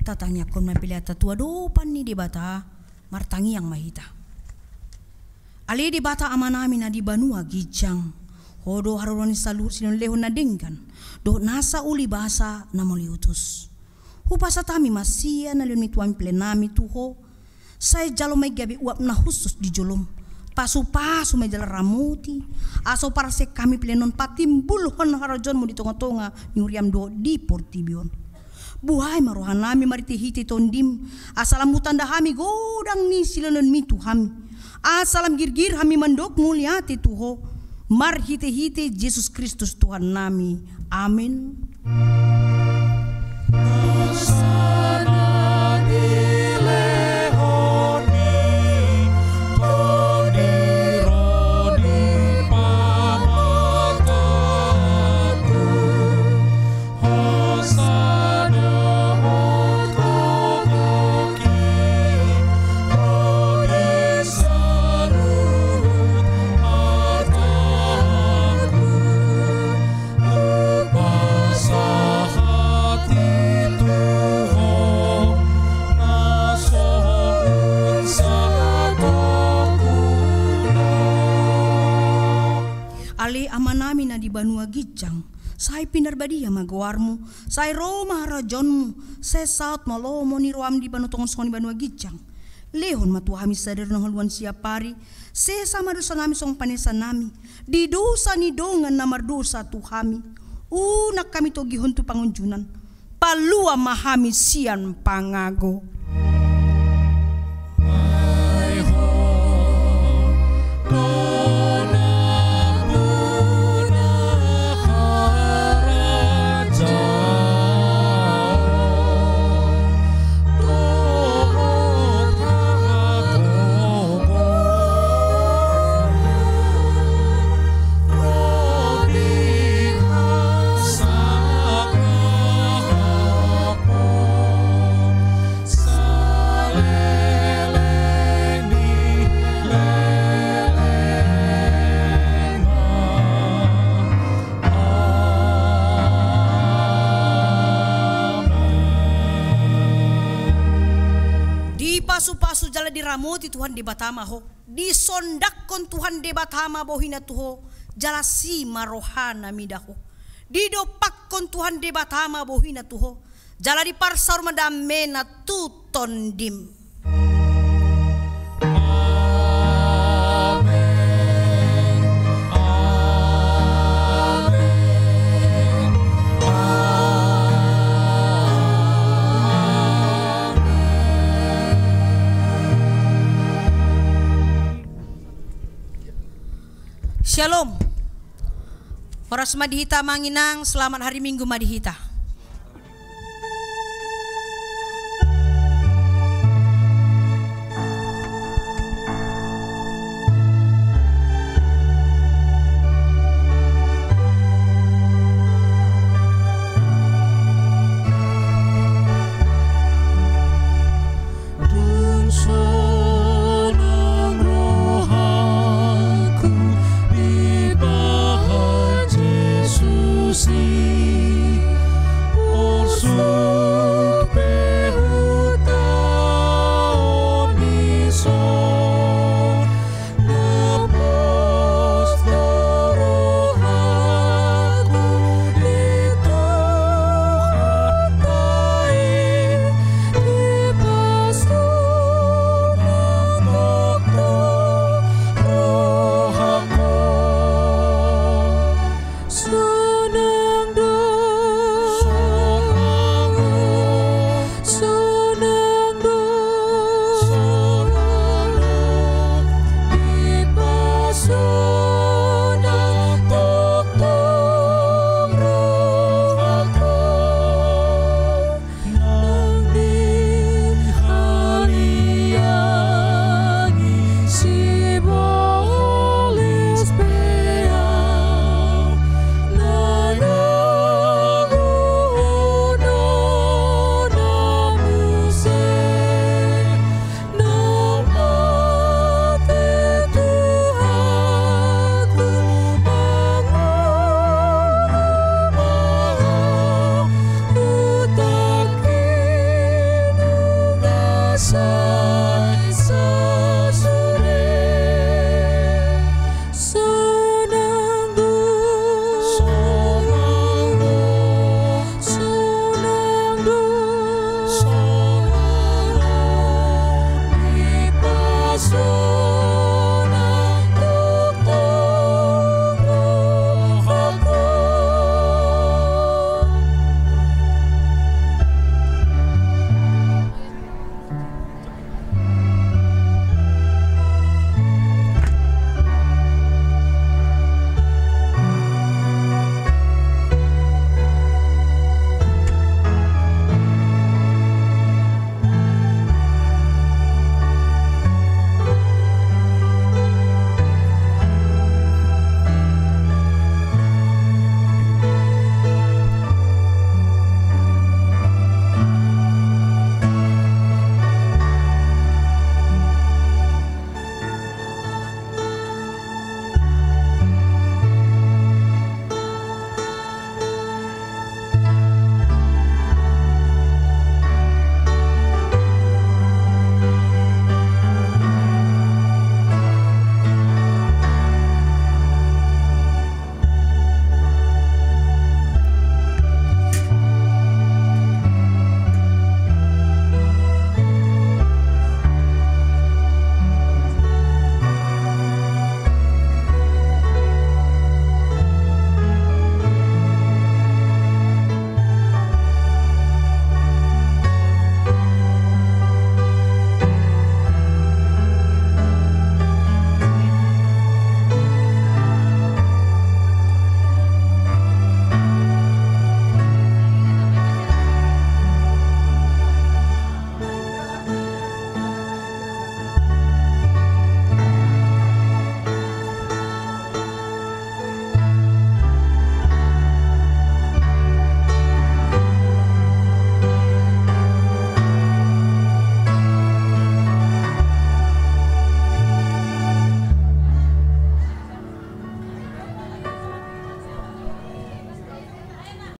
tatangiangkon ma peleanta tu adopan ni Debata. Martangiang ma hita. Ale Debata Amanami na di banua ginjang, Ho do haroroan ni saluhut silehonlehon na denggan dohot nasa uli basa na mauliutus. Hupasahat hami ma sian na nilehonMi tu hami peleannami tu Ho. Sai jalo ma i gabe uap na hushus di joloM. Pasupasu ma i jala ramoti, asa huparsian hami pelean on patimbulhon harajaonMu di tongatonga ni huriaM dohot di portibi on. Buhai ma rohanami marhitehite TondiM, asa lam hutanda hami godang ni silehonlehonMi tu hami, asa lam girgir hami mandok mauliate tu Ho. Marhitehite Jesus Kristus Tuhannami. Amen. Ale Amanami na di banua ginjang, sai pinarbadia ma goarMu, sai ro ma harajaonMu, sai saut ma lomo ni rohaM di banua tonga on songon i banua ginjang. Lehon ma tu hami sadari on hangoluan siapari, sesa ma dosanami songon panesanami di dosa ni dongan na mardosa tu hami. Unang hami togihon tu pangunjunan, palua ma hami sian pangago. Dipasupasu jala diramoti Tuhan Debata ma ho. Disondangkon Tuhan Debata ma bohiNa tu ho, jala asi ma rohaNa mida ho. Didompakkon Tuhan Debata ma bohiNa tu ho, jala diparsaorhon ma dameNa tu tondim. Shalom. Horas ma di hita amang inang, selamat hari Minggu ma di hita.